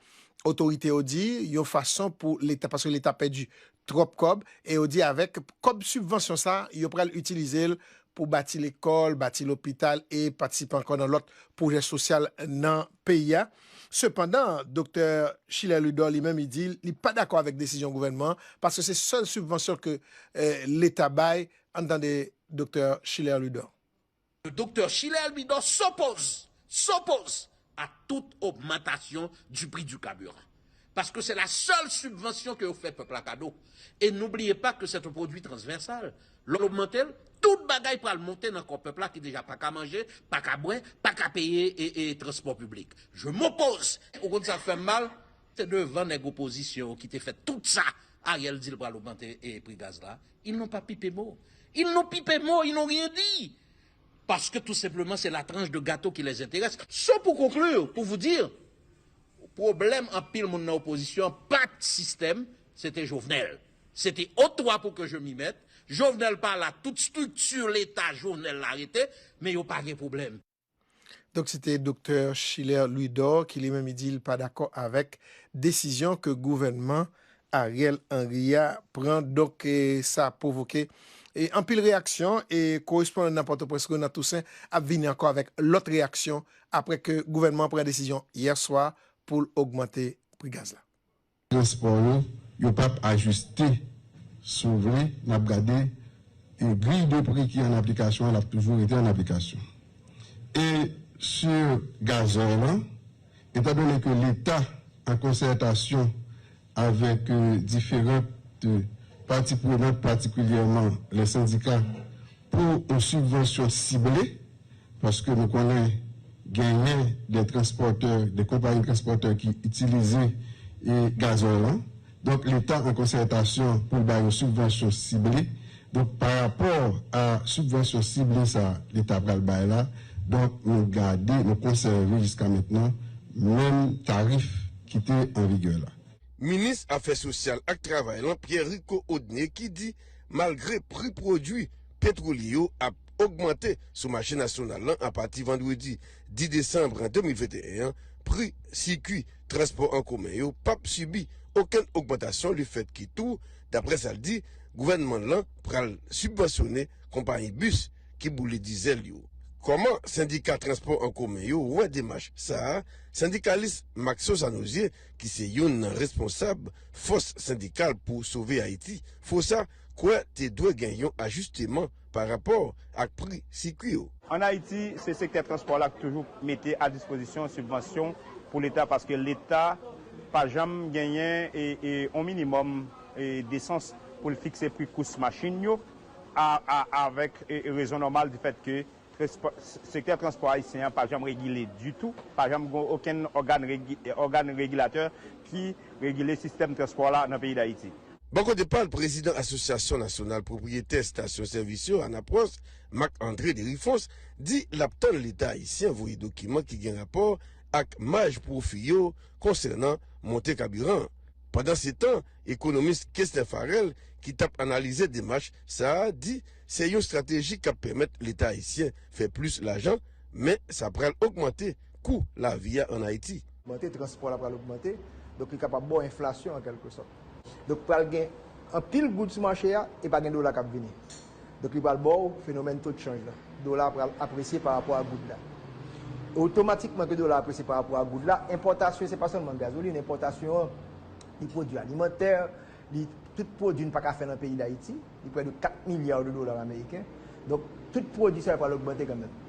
otorite yo di, yon fason pou Leta, paske Leta pèdi twòp kòb, e yo di avèk kòb sibvansyon sa, yo pral itilize l pou bati lekòl, bati lopital e patisipe ankò nan lòt pwojè sosyal nan peyi a. Sepandan, Doktè Schiller Ludor li menm, li di li pa dakò avèk desizyon gouvènman an, paske se sèl sibvansyon ke, eh, Leta bay. Ann tande Doktè Schiller Ludor. Le docteur Schiller Ludor s'oppose, s'oppose à toute augmentation du prix du carburant. Parce que c'est la seule subvention que vous faites peuple à cadeau. Et n'oubliez pas que c'est un produit transversal. Lè w ogmante l, tout bagay pral monte nan kò pèp la ki deja pa ka manje, pa ka bwè, pa ka peye e, e transpò piblik. Je m'oppose. Ou konn sa k fè m mal? Se devan nèg opozisyon ki te fè tout sa Ariel di l pral ogmante e pri gaz la. Ils n'ont pas pipé mot. Ils n'ont pipé mot, ils n'ont rien dit. Parce que tout simplement, c'est la tranche de gâteau qui les intéresse. Ce pour conclure, pour vous dire, pwoblèm anpil moun nan opozisyon an pa t sistèm, se te Jovenel. Se te au toi pour que je m'y mette. Jovenel pa la, tout strikti Leta Jovenel la rete, men yo pa gen pwoblèm. Donk, se te Doktè Schiller Ludor ki li menm li di l pa dakò avèk desizyon ke gouvènman Ariel Henry a pran. Donk, e, sa pwovoke, e, anpil reyaksyon, e korespondan nan Pòtoprens, Renan Toussaint, ap vini ankò avèk lòt reyaksyon apre ke gouvènman an pran desizyon yè swa pou l ogmante pri gaz la. Transpò yo, yo p ap ajiste. Si w vle, n ap gade, e griy de pri ki an aplikasyon an, l ap toujou rete an aplikasyon. E sou gazòl lan, etandone ke Leta, an konsètasyon avèk, e, diferant, e, pati prenant, patikilyèman lè sendika, pou yon sibvansyon sible, paske nou konnen genyen de transpòtè, de konpayi transpòtè ki itilize, e, gazòl lan. Donk, Leta an konsètasyon pou l bay yon sibvansyon sible. Donk, pa rapò a sibvansyon sible sa Leta pral bay la, donk, nou gade, nou konsève jiska mentnan menm tarif ki te an vigè la. Minis Afè Sosyal ak Travay lan, Pierre Ricot Audney, ki di, malgre pri pwodui petwolye yo ap ogmante sou mache nasyonal lan apati vandredi dis desanm de mil venteyen an, pri sikui transpò an komen yo p ap sibi okenn ogmantasyon, lefètke tou, daprè sa l di, gouvènman lan pral sibvansyone konpayi bis ki boule dizèl yo. Kòman sendika transpò an komen yo wè demach sa a? Sendikalis Maxo Sanosier, ki se youn nan responsab Fòs Sendikal pou Sove Ayiti, FOSA, kwè te dwe gen yon ajisteman pa rapò ak pri sikui yo. Ann Ayiti, se sektè transpò la ki toujou mete a dispozisyon sibvansyon pou Leta, paske Leta pa janm genyen e, e, yon minimòm e, desans pou l fikse pri kous machin yo a, a, avèk e, rezon nòmal di fèt ke transpo- sektè transpò ayisyen an pa janm regile ditou, pa janm gen okenn ògàn regi- ògàn regilatè ki regile sistèm transpò la nan peyi Dayiti. Bò kote pa l, prezidan Asosyasyon Nasyonal Pwopriyetè Estasyon Sèvis yo, Anapwòs, Marc André Derifons, di l ap tann Leta ayisyen voye dokiman ki gen rapò ak maj pwofi yo konsènan monte kabiran an. Pandansetan, ekonomis Kester Farrell, ki t ap analize demach sa a, di se yon estrateji k ap pèmèt Leta ayisyen fè plis lajan, men sa pral ogmante kou lavi a ann Ayiti. Ogmante, transpò la pral ogmante, donk li kapab ba w enflasyon an kèlke sòt. Donk pral gen anpil goud sou mache a e pa gen dola k ap vini. Donk li pral ba w fenomèn to de chanj la. Dola pral apresye pa rapò a goud la. Otomatikman ke dola apresye pa rapò a goud la, enpòtasyon, se pa sèlman gazolin, enpòtasyon an, li pwodui alimantè, li, tout pwodui n pa ka fè nan peyi Dayiti, li prè de kat milya de dola ameriken. Donk, tout pwodui sa yo pral ogmante kanmenm.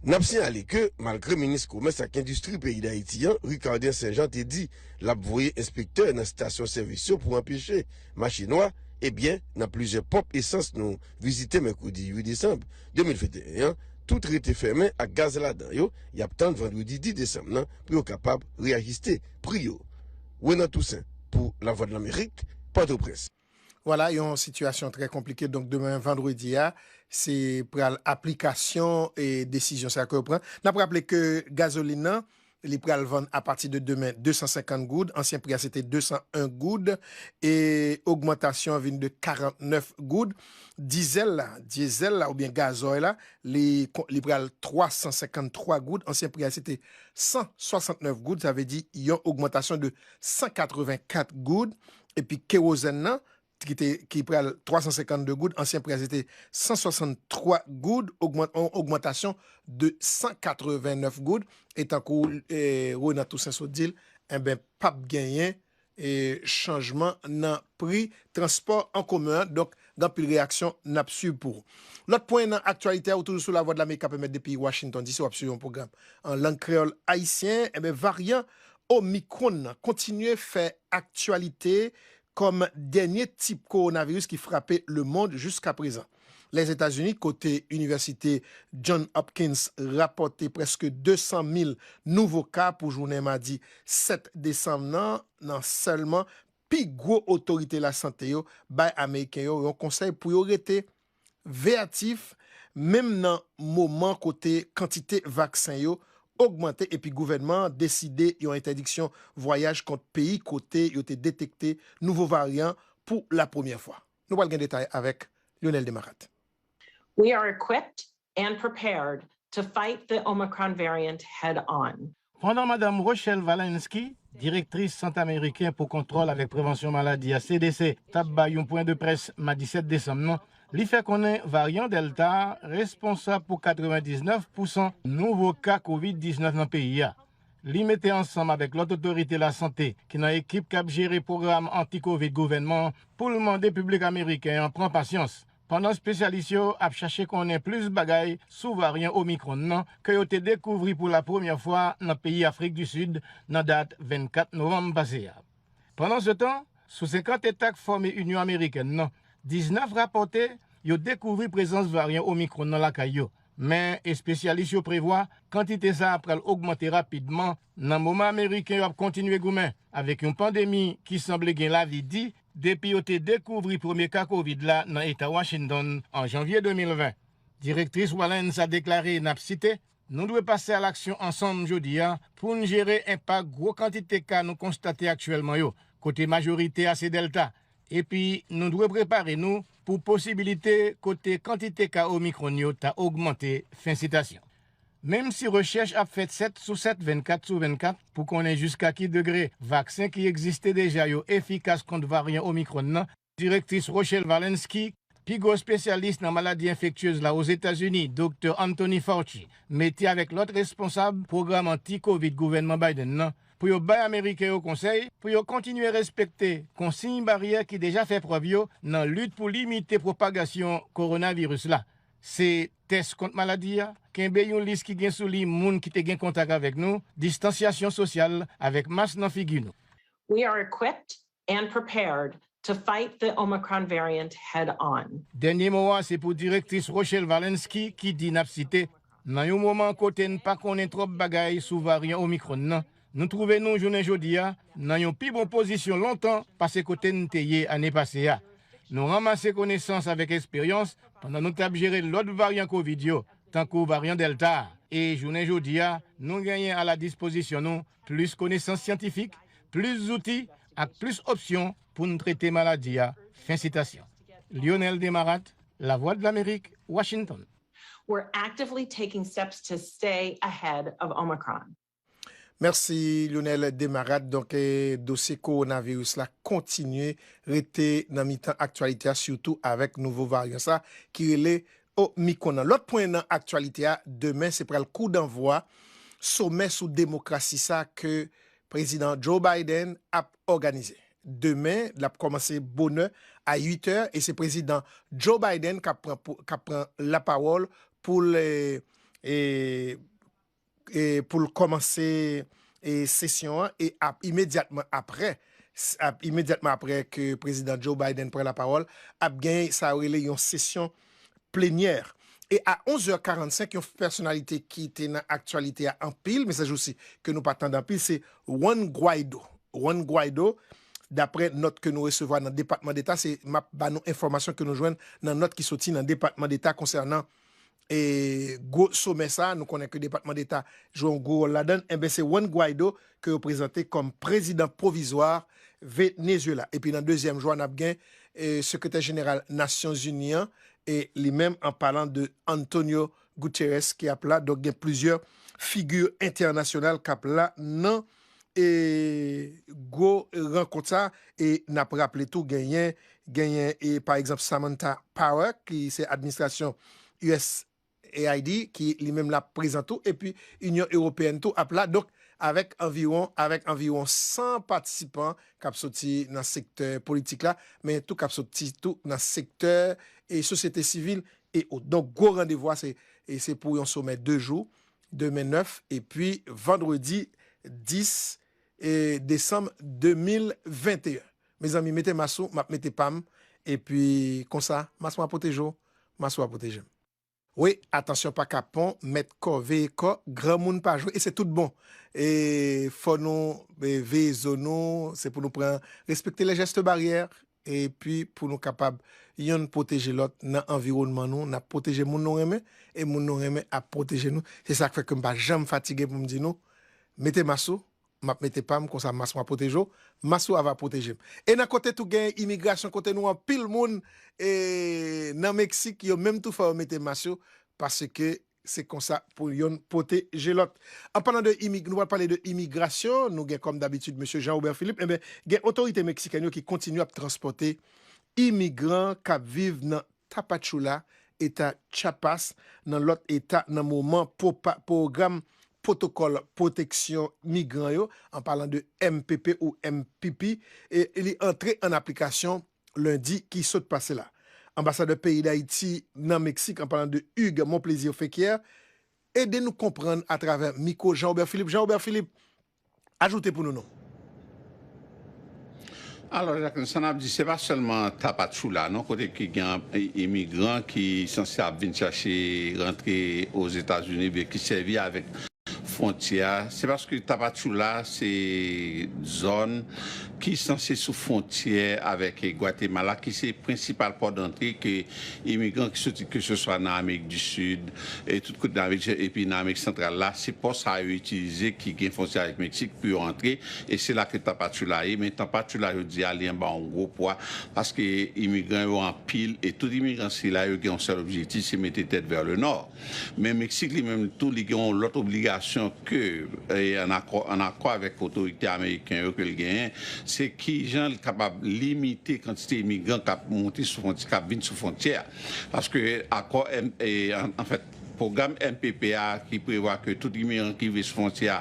N ap siyale ke, malgre minis komès ak endistri peyi Dayiti an, Ricardin Saint Jean, te di l ap voye enspektè nan estasyon sèvis yo pou anpeche mache nwa, ebyen, nan plizyè ponp esans nou vizite mèkredi uit desanm de mil venteyen an, tout rete fèmen ak gaz ladan yo, y ap tann vandredi dis desanm nan pou yo kapab reyajiste pri yo. Renan Toussaint pou Lavwadlamerik, Pòtoprens. Vwala, yon sitiyasyon trè konplike. Donk, demen vandredi a, se pral aplikasyon e desizyon sa ke yo pran. N ap raple ke gazolin nan, li pral vann apati de demen de san senkant goud. Ansyen pri a, se te de san en goud. E ogmantasyon an vin de karantnèf goud. Dizèl la, dyezèl la, oubyen gazòy la, li, li pral twa san senkanntwa goud. Ansyen pri a, se te san swasantnèf goud. Sa vle di yon ogmantasyon de san katrevenkat goud. Epi kewozèn nan, ki te, ki pral twa san senkannde goud, ansyen pri a se te san swasanntwa goud, ogman- on ogmantasyon de san katrevennèf goud. E tankou e, Renan Toussaint sot di l, enben, p ap genyen e, chanjman nan pri transpò an komen an. Donk, gen anpil reyaksyon n ap swiv pou ou. Lòt pwen nan aktyalite a, ou toujou sou Lavwadlamerik k ap emèt depi Washington D C, w ap swiv yon pwogram an lang kreyòl ayisyen. Enben, varyan Omicron nan kontinye fè aktyalite kòm dènye tip kowonaviris ki frape lemonn jiskaprezan. Lèzetazini, kote Inivèsite John Hopkins rapòte prèske de san mil nouvo ka pou jounen madi sèt desanm nan, nan sèlman pi gwo otorite lasante yo bay Ameriken yo yon konsèy pou yo rete veyatif, menm nan moman kote kantite vaksen yo ogmante epi gouvènman an deside yon entèdiksyon vwayaj kont peyi kote yo te detekte nouvo varyan pou lapremyè fwa. Nou pral gen detay avèk Lionel Desmarattes. We are equipped and prepared to fight the Omicron variant head on. Pandan Madanm Rochelle Walensky, direktris Sant Ameriken pou Kontwòl avèk Prevansyon Maladi a, C D C, t ap bay yon pwen de près madi sèt desanm nan, li fè konnen varyan Delta a responsab pou katrevendiznèf pousan nouvo ka kovid diznèf nan peyi a. Li mete ansanm avèk lòt otorite lasante ki nan ekip k ap jere pwogram anti-kovid gouvènman an pou l mande piblik ameriken an pran pasyans, pandan espesyalis yo ap chache konnen plis bagay sou varyan Omicron nan ke yo te dekouvri pou lapremyè fwa nan peyi Afrik di Sid nan dat vennkat novanm pase a. Pandansetan, sou senkant eta k fòme Inyon Amerikèn nan, diznèf rapòte yo dekouvri prezans varyan Omicron nan lakay yo. Men, espesyalis yo prevwa kantite sa a pral ogmante rapidman nan moman Ameriken yo ap kontinye goumen avèk yon pandemi ki sanble gen lavi di depi yo te dekouvri premye ka kovid la nan eta Washington an janvye de mil ven. Direktris Walensky deklare, n ap site, nou dwe pase a laksyon ansanm jodi a pou n jere enpak gwo kantite ka nou konstate aktyèlman yo, kote majorite a se Delta, epi nou dwe prepare nou pou posibilite kote kantite ka Omicron yo ta ogmante, fen sitasyon. Menm si rechèch ap fèt sèt sou sèt, vennkat sou vennkat, pou konnen jiska ki degre vaksen ki egziste deja yo efikas kont varyan Omicron nan, direktris Rochelle Walensky, pi gwo espesyalis nan maladi enfektyez la Ozetazini, Doktè Anthony Fauci, mete avèk lòt responsab pwogram anti-kovid gouvènman Biden nan, pou yo bay Ameriken yo konsèy pou yo kontinye respekte konsiy baryè ki deja fè prèv yo nan lit pou limite pwopagasyon kowonaviris la. Se tès kont maladi a, kenbe yon lis ki gen sou li moun ki te gen kontak avèk nou, distansyasyon sosyal avèk mas nan figi nou. We are equipped and prepared to fight the Omicron variant head on. Dènye mo a se pou direktris Rochelle Walensky ki di, n ap site, nan yon moman kote n pa konnen twòp bagay sou varyan Omicron nan, nou twouve nou jounen jodi a nan yon pi bon pozisyon lontan pase kote n te ye ane pase a. Nou ranmase konesans avèk esperyans pandan nou t ap jere lòt varyan kovid yo, tankou varyan Delta a. E jounen jodi a, nou genyen a la dispozisyon nou plis konesans syantifik, plis zouti ak plis opsyon pou n trete maladi a. Fen sitasyon. Lionel Desmarattes, Lavwadlamerik, Washington. We're actively taking steps to stay ahead of Omicron. Mèsi Lionel Desmarattes. Donk, eh, dosye kowonaviris la kontinye rete nan mitan aktyalite a, sitou avèk nouvo varyan sa ki rele Omicron nan. Lòt pwen nan aktyalite a, demen se pral kou danvwa somè sou demokrasi sa ke Prezidan Joe Biden ap òganize. Demen, l ap kòmanse bonè a uit è e se Prezidan Joe Biden k ap pran, k ap pran lapawòl pou l, e, e, e pou l kòmanse, e, sesyon an e ap, imedyatman apre, s- ap, imedyatman apre ke Prezidan Joe Biden pran lapawòl, ap gen sa yo rele yon sesyon plenyè. E a onz è karannsenk, yon pèsonalite ki te nan aktyalite a anpil, men se jou si ke nou pa tande anpil, se Juan Guaido. Juan Guaido, daprè nòt ke nou resevwa nan Depatman Deta, se m ap ba nou enfòmasyon ke nou jwenn nan nòt ki soti nan Depatman Deta konsènan e gwo somè sa, nou konnen ke Depatman Deta jwe yon gwo wòl ladan l, enben se Juan Guaido ke yo prezante kòm prezidan pwovizwa Venezuela. Epi nan dezyèm jou a, n ap gen e, sekretè jeneral Nasyonzini an, e li menm, an palan de Antonio Guterres ki ap la. Donk, gen plizyè figi entènasyonal k ap la nan e, gwo rankont sa. E n ap raple tou, genyen, genyen, e, pa egzanp, Samantha Power, ki se administrasyon U S A I D, ki li menm l ap prezan tou, epi Inyon Ewopeyèn tou ap la. Donk, avèk anviwon, avèk anviwon san patisipan k ap soti nan sektè politik la, men tou k ap soti tou nan sektè e sosyete sivil e ot. Donk, gwo randevou a, se, e se pou yon somè de jou, demen nèf, epi vandredi dis e, desanm de mil venteyen. Mezanmi, mete mas ou, m ap mete pa m, epi konsa, mas mwen ap pwoteje w, mas ou ap pwoteje m. Wi, atansyon pa kapon, mèt kò veye kò, granmoun pa jwe, e se tout bon. E fò nou e, veye zo nou, se pou nou pran, respekte les gestes barrières, epi pou nou kapab yonn pwoteje lòt nan anviwònman nou, n ap pwoteje moun nou renmen, e moun nou renmen ap pwoteje nou. Se sa k fè ke m pa janm fatige pou m di nou, mete mas ou, m ap mete pa m, konsa mas mwen ap pwoteje w, mas ou a va pwoteje m. E nan kote tou gen imigrasyon, kote nou anpil moun e, nan Meksik, yo menm tou fò yo mete mas yo, paske se konsa pou yonn pwoteje lòt. An palan de imig, nou pral pale de imigrasyon, nou gen kòm dabitid mesye Jean Robert Philippe, enben, gen otorite meksikèn yo ki kontinye ap transpòte imigran k ap viv nan Tapachula, eta Chiapas, nan lòt eta nan moman pwopa- pwogram pwotokòl pwoteksyon migran yo, an palan de M P P ou M P P, e li antre an aplikasyon lendi ki sot pase la. Anbasadè peyi Dayiti nan Meksik, an palan de Hugues Monplaisir Féquière, ede nou konprann atravè mikwo Jean Robert Philippe. Jean Robert Philippe, ajoute pou nou non. Alò, Jacqueline, sa n ap di, se pa sèlman Tapachula, non, kote ki gen imigran ki sanse ap vin chache rantre Ozetazini, oubyen ki sèvi avèk fwontyè a. Se paske Tapachula se zòn ki sanse sou fwontyè avèk Gwatemala, ki se prensipal pò dantre ke imigran ki soti keseswa nan Amerik di Sid, e tout kote nan Amerik, epi nan Amerik Santral la, se pò sa yo itilize ki gen fwontyè avèk Meksik pou yo antre, e se la ke Tapachula ye. Men Tapachula jodi a, li anba yon gwo pwa, paske imigran yo anpil, e tout imigran sila yo gen yon sèl objektif, se mete tèt vè le nò. Men Meksik li menm tou, li gen yon lòt obligasyon ke, e, an akò, an akò avèk otorite ameriken yo ke l genyen, se kijan l kapab limite kantite imigran k ap monte sou fwontyè, k ap vin sou fwontyè a. Paske akò, e, an, anfèt, Pwogram M P P a ki prevwa ke tout imigran ki rive sou fwontyè a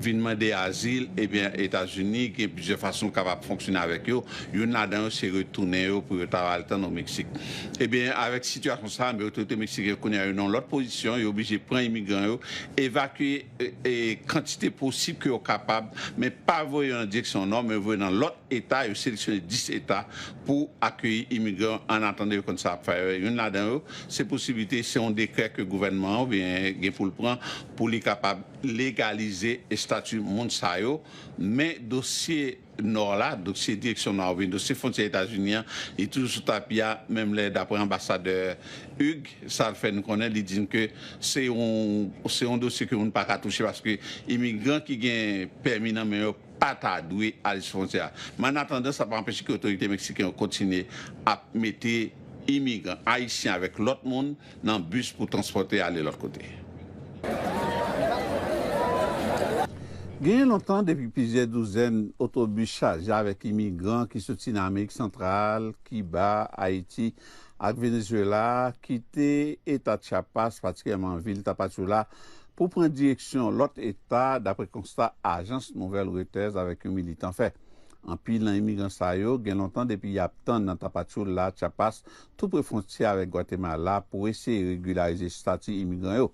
vin mande azil, ebyen, Etazini gen plizyè fason kapab fonksyone avèk yo. Youn ladan yo se retounen yo pou yo ta al tann o Meksik. Ebyen, avèk sitiyasyon sa a, men otorite meksiken yo kounye a yo nan lòt pozisyon, yo oblije pran imigran yo, evakye, e, e, kantite posib ke yo kapab, men pa voye yo nan direksyon nò, men voye nan lòt eta, yo seleksyone dis eta pou akeyi imigran an atandan yo konn sa ap fè. Youn ladan yo, se posiblite, se yon dekrè ke gouvènman an oubyen gen pou l pran pou li kapab legalize estati moun sa yo. Men dosye nò la, dosye direksyon nò a oubyen dosye fwontyè Etazini an, li toujou sou tapi a, menm lè, daprè anbasadè Hugues, sa l fè n konnen, li di n ke se yon, se yon dosye ke moun pa ka touche paske imigran ki gen pèmi nan men yo pa ta dwe ale sou fwontyè a. Men an atandan, sa pa anpeche ke otorite meksiken yo kontinye ap mete imigran ayisyen avèk lòt moun nan bis pou transpòte ale lòt kote. Genyen lontan, depi plizyè douzèn otobis chaje avèk imigran ki soti nan Amerik Santral, Kiba, Ayiti ak Venezuela, kite eta Chiapas, patikilyèman vil Tapachula, pou pran direksyon lòt eta, dapre konsta ajans nouvèl Reuters avèk yon militan fè. Anpil nan imigran sa yo gen lontan depi y ap tann nan Tapachula, Chiapas, tou pre fwontyè avèk Gwatemala, pou eseye regilarize estati imigran yo.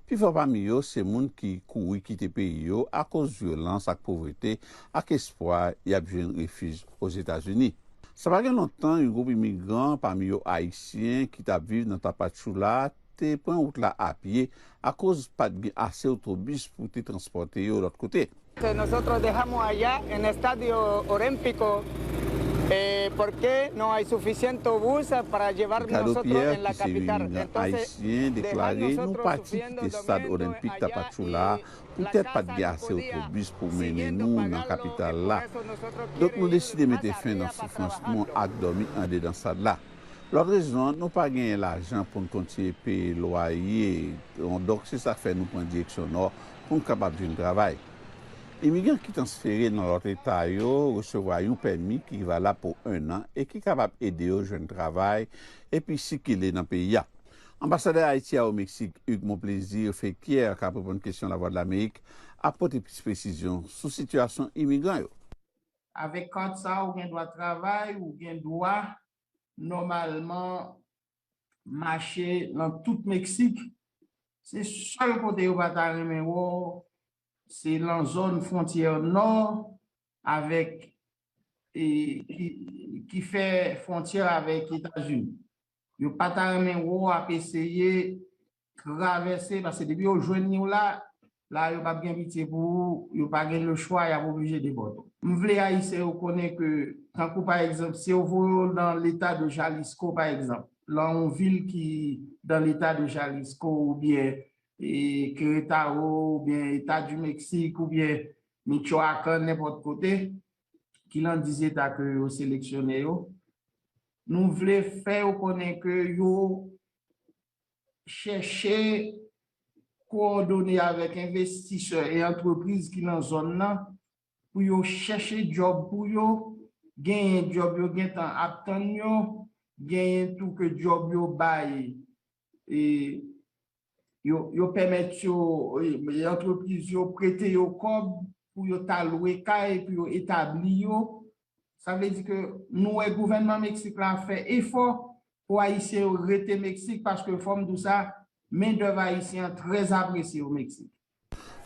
Pifò pami yo se moun ki kouri kite peyi yo akoz vyolans ak povrete, ak espwa y ap jwenn refij Ozetazini. Sa pa gen lontan, yon gwoup imigran, pami yo ayisyen, ki t ap viv nan Tapachula, te pran wout la a pye akoz pa t gen ase otobis pou te transpòte yo lòt kote. Nosotros dejamos allá en Estadio Olímpico, eh, porque no hay suficiente bus para llevar nosotros en la capital. Entonces, dejar nosotros viviendo allá y la gente sufriendo en la capital. Poutèt pa t gen ase otobis pou mennen nou nan kapital la. Donk, nou deside mete fen nan soufrans nou ak dòmi andedan stad la. Lòt rezon, nou pa genyen lajan pou n kontinye peye lwaye. Donk, se sa k fè nou pran direksyon nò pou n kapab jwenn travay. Imigran ki transfere nan lòt eta yo resevwa yon pèmi ki valab pou en an e ki kapab ede yo jwenn travay epi sikile nan peyi a. Anbasadè Ayiti a o Meksik, Hugues Monplaisir Féquière, k ap reponn kesyon Lavwadlamerik, ap pote plis presizyon sou sitiyasyon imigran yo. Avèk kat sa a, ou gen dwa travay, ou gen dwa nòmalman mache nan tout Meksik. Se sèl kote yo pa ta renmen wè w, se nan zòn fwontyè nò avèk, e, ki, ki fè fwontyè avèk Etazini. Yo pa ta renmen wè w ap eseye travèse, paske depi yo jwenn ni w la, la yo p ap gen pitye pou ou, yo pa gen lechwa, y ap oblije depòte w. M vle Ayisyen yo konnen ke, tankou pa egzanp, si yo voye w nan leta de Jalisco, pa egzanp, nan yon vil ki dan leta de Jalisco, oubyen, e, Querétaro, oubyen Eta di Meksik, oubyen Michoacán, nenpòt kote, ki nan dis eta ke yo seleksyone yo, nou vle fè yo konnen ke yo chèche kowòdone avèk envestisè e antrepriz ki nan zòn nan pou yo chèche djòb pou yo, genyen djòb yo gentan ap tann yo, genyen tou ke djòb yo bay, e, yo, yo pèmèt yo, e, antrepriz yo prete yo kòb pou yo ta lwe kay, pou yo etabli yo. Sa vle di ke nou wè gouvènman Meksik la fè efò pou Ayisyen yo rete Meksik, paske fò m di w sa, mendèv ayisyen an trè apresye o Meksik.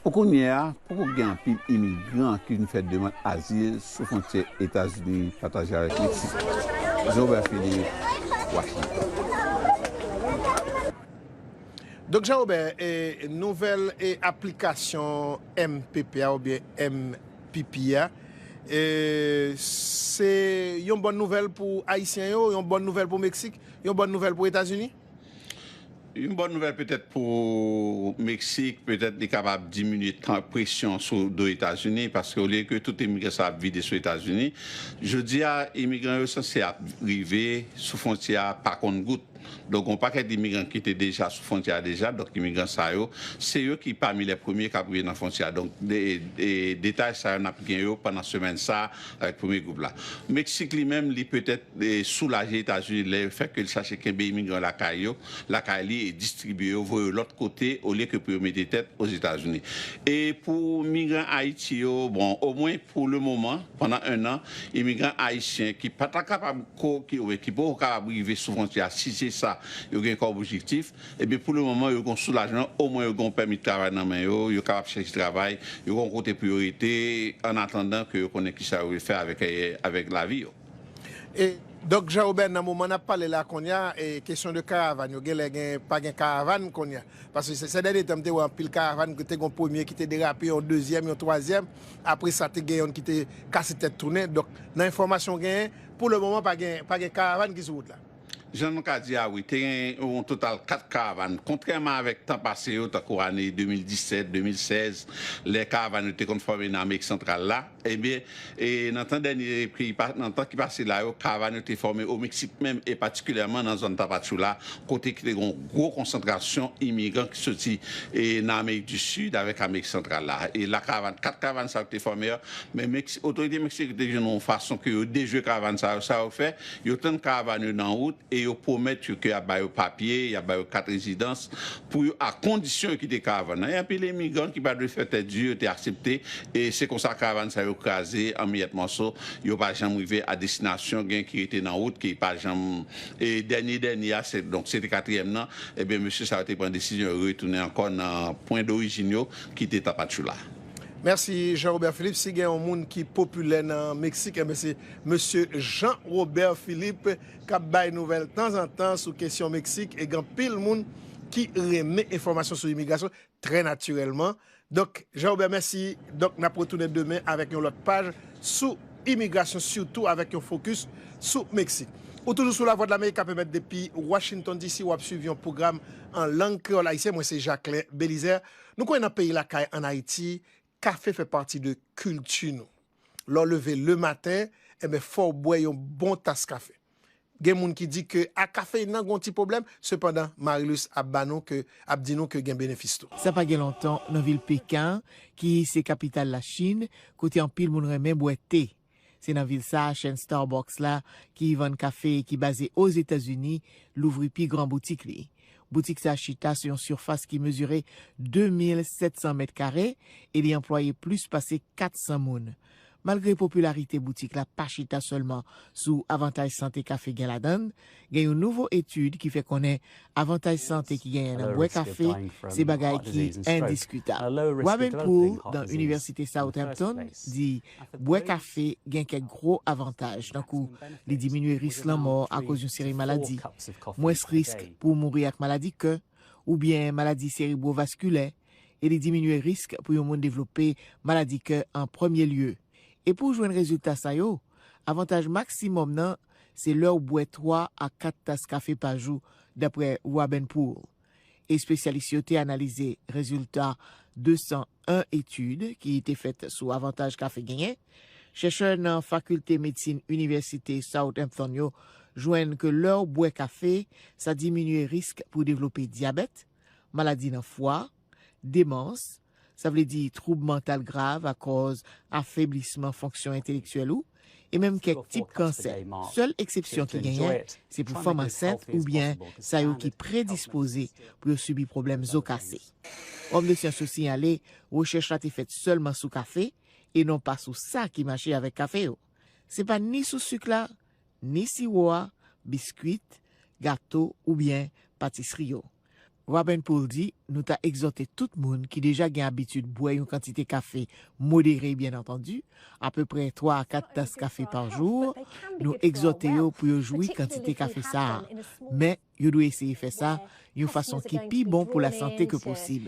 Pou kounye a, poko gen anpil imigran ki vin fè demann azil sou fwontyè Etazini pataje avèk Meksik. Jean Robert Philippe, Washington. Donk, Jean Robert, e, nouvèl, e, aplikasyon M P P a oubyen M P P a, e, se yon bòn nouvèl pou Ayisyen yo, yon bòn nouvèl pou Meksik, yon bòn nouvèl pou Etazini? Yon bòn nouvèl petèt pou Meksik, petèt li kapab diminye tan presyon sou do Etazini, paske olye ke tout imigran sa ap vide sou Etazini, jodi a, imigran yo sanse ap rive sou fwontyè a pa konn gout. Donk, yon pakèt imigran ki te deja sou fwontyè a deja, donk imigran sa yo, se yo ki pami lè premye k ap rive nan fwontyè a. Donk, de, de, detay sa yo n ap gen yo pandan semèn sa a avèk premye gwoup la. Meksik li menm, li petèt, e, soulaje Etazini lè fè ke l chache kenbe imigran lakay yo, lakay li e distribye yo, voye yo lòt kote, olye ke pou yo mete tèt Ozetazini. E pou migran Ayiti yo, bon, omwen pou le moman, pandan en an, imigran ayisyen ki pa ta kapab ko, ki, oubyen ki poko kapab rive sou fwontyè a, si se sa yo gen kòm objektif, ebyen, pou le moman, yo gen yon soulajman, omwen yo gen yon pèmi travay nan men yo, yo kapab chèche travay, yo gen yon kote pou yo rete, an atandan ke yo konnen kisa yo vle fè avèk, avèk lavi yo. E, Dòk Jean Robert, nan moman n ap pale la kounye a, e, kesyon de karavàn, yo genlè gen, pa gen karavàn kounye a. Paske se, se dènye tan, m te wè anpil karavàn, ki te gen yon premye ki te derape, yon dezyèm, yon twazyèm. Apre sa, te gen youn ki te kase tèt tounen. Donk, nan enfòmasyon w genyen, pou le moman, pa gen, pa gen karavàn ki sou wout la. Jan nou ka di a, wi, te gen yon total kat karavàn. Kontrèman avèk tan pase yo, tankou ane de mil disèt, de mil sèz, lè karavàn yo te konn fòme nan Amerik Santral la, ebyen, e nan tan dènye, epi pa, nan tan ki pase la yo, karavàn yo te fòme o Meksik menm, e patikilyèman nan zòn Tapachula, kote ki te gen yon gwo konsantrasyon imigran ki soti, e nan Amerik di Sid avèk Amerik Santral la. E la karavàn, kat karavàn sa yo ki te fòme a, men Meksi-, otorite Meksik te jwenn yon fason ke yo dejwe karavàn sa yo. Sa yo fè, yo tann karavàn yo nan wout, e yo pwomèt yo ke y ap ba yo papye, y ap ba yo kat rezidans pou yo, a kondisyon yo kite karavàn nan. E anpil imigran ki pa dwe fè tèt di, yo te aksepte, e se konsa karavàn sa yo kraze an miyèt mòso, yo pa janm rive a destinasyon, gen ki rete nan wout, ki pa janm, e dènye, dènye a, se, donk se te katriyèm nan, ebyen mesye sa yo te pran desizyon yo retounen ankò nan pwen dorijin yo, ki te Tapachula. Mèsi Jean Robert Philippe. Si gen yon moun ki popilè nan Meksik, enben se mesye Jean Robert Philippe k ap bay nouvèl tanzantan sou kesyon Meksik, e gen anpil moun ki renmen enfòmasyon sou imigrasyon, trè natirèlman. Donk, Jean Robert, mèsi. Donk, n ap retounen demen avèk yon lòt paj sou imigrasyon, sitou avèk yon fokis sou Meksik. Ou toujou sou Lavwadlamerik k ap emèt depi Washington D C, w ap swiv yon pwogram an lang kreyòl ayisyen. Mwen se Jacquelin Belizaire. Nou konnen nan peyi lakay ann Ayiti, kafe fè pati de kilti nou. Lè w leve lematen, enben, fò w bwè yon bon tas kafe. Gen moun ki di ke a kafeyin nan gen yon ti pwoblèm, sepandan, Marilus ap ba nou ke, ap di nou ke gen benefis tou. Sa pa gen lontan, nan vil Peken, ki se kapital Lachin, kote anpil moun renmen bwè te. Se nan vil sa a, chèn Starbucks la, ki vann kafe e ki baze Ozetazini, louvri pi gran boutik li. Boutik sa a chita sou yon sifas ki mezire de mil sèt san mèt kare e li anplwaye plis pase kat san moun. Malgre popilarite boutik la pa chita sèlman sou avantaj sante kafe gen ladan l, gen yon nouvo etid ki fè konnen avantaj sante ki genyen nan bwè kafe se bagay ki endiskitab. Robin Poole, nan Inivèsite Southampton, di bwè kafe gen kèk gwo avantaj, tankou li diminye risk lanmò akoz yon seri maladi, mwens risk pou w mouri ak maladi kè oubyen maladi serebwovaskilè, e li diminye risk pou yon moun devlope maladi kè an premye lye. E pou w jwenn rezilta sa yo, avantaj maksimòm nan se lè w bwè twa a kat tas kafe pa jou, dapre Robin Poole. Espesyalis yo te analize rezilta de san en etid ki te fèt sou avantaj kafe genyen. Chèchè nan Fakilte Medsin Inivèsite Southampton yo jwenn ke lè w bwè kafe, sa diminye risk pou w devlope dyabèt, maladi nan fwa, demans, sa vle di twoub mantal grav akòz afeblisman fonksyon entelektyèl ou, e menm kèk tip kansè. Sèl eksepsyon ki genyen, se pou fanm ansent oubyen sa yo ki predispoze pou yo sibi pwoblèm zo kase. Òm de syans yo siyale, rechèch la te fèt sèlman sou kafe, e non pa sou sa ki mache avèk kafe yo. Se pa ni sou sik la, ni siwo a, biskwit, gato oubyen patisri yo. Robin Poole di, nou ta egzòte tout moun ki deja gen abitid bwè yon kantite kafe modere, byen antandi, apeprè twa a kat tas kafe pa jou, nou egzòte yo pou yo jwi kantite kafe sa a. Men, yo dwe eseye fè sa yon fason ki pi bon pou lasante ke posib,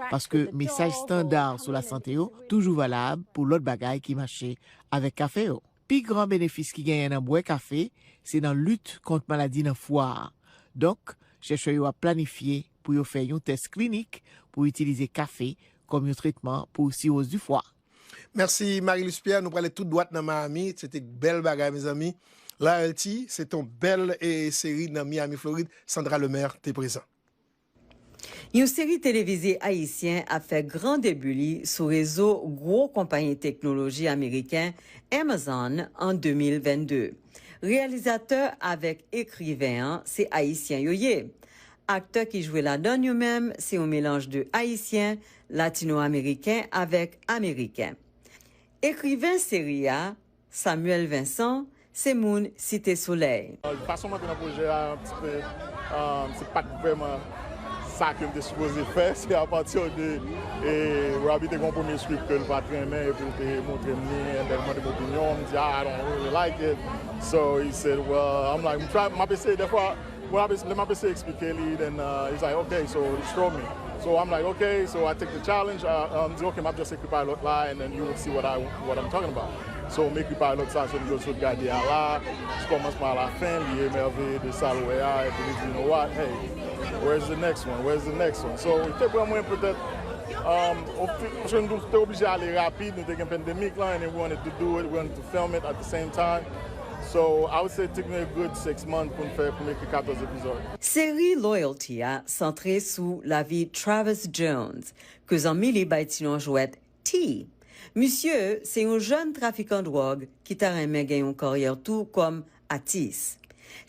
paske mesaj estanda sou lasante yo toujou valab pou lòt bagay ki mache avèk kafe yo. Pi gran benefis ki genyen nan bwè kafe se nan lit kont maladi nan fwa a. Donk, chèchè yo ap planifye pou yo fè yon tès klinik pou itilize kafe kòm yon tretman pou siwoz di fwa. Mèsi, Marie-Luce Pierre. Nou prale tout dwat nan Miami. Se te bèl bagay, mezanmi. Loyalty, se t on bèl e, seri nan Miami, Florid. Sandra Lemaire te prezan. Yon seri televize ayisyen ap fè gran debi li sou rezo gwo konpayi teknoloji ameriken Amazon an de mil vennde. Reyalizatè avèk ekriven an se ayisyen yo ye. Aktè ki jwe ladan l yo menm se yon melanj de ayisyen, latino-ameriken avèk ameriken. Ekriven seri a, Samuel Vincent, se moun Site Solèy. Fason m antre nan pwojè a, yon ti pe, se pa t vrèman sa ke m te sipoze fè. Se apati de e, Robbie te gen yon premye script ke l pa t renmen, epi l te montre m li, and then l mande m opinyon m, m di, ah, I don't really like it. So he said, well, I'm like, m try, m ap eseye dèfwa. Well, I, lè m ap eseye eksplike li, then uh, he's like, okay, so show me. So I'm like, okay, so I take the challenge. Uh, um, di, okay, m ap just ekri pilot la, and then you will see what I what I'm talking about. So m ekri pilot sa, so m yo sot gade a la, sou kòmansman a la fen, li emèveye de sa l wè a, epi li di, you know what, hey, where's the next one, where's the next one? So te pran mwen petèt, um, paske nou te oblije ale rapid, nou te gen pandemic la, and then we wanted to do it, we wanted to film it at the same time. So I would say it took me a good six months pou m fè, pou m ekri katòz epizòd. Seri Loyalty a santre sou lavi Travis Jones, ke zanmi li bay ti non jwèt T. Misye se yon jèn trafikan dwòg ki ta renmen gen yon karyè tou kòm atis.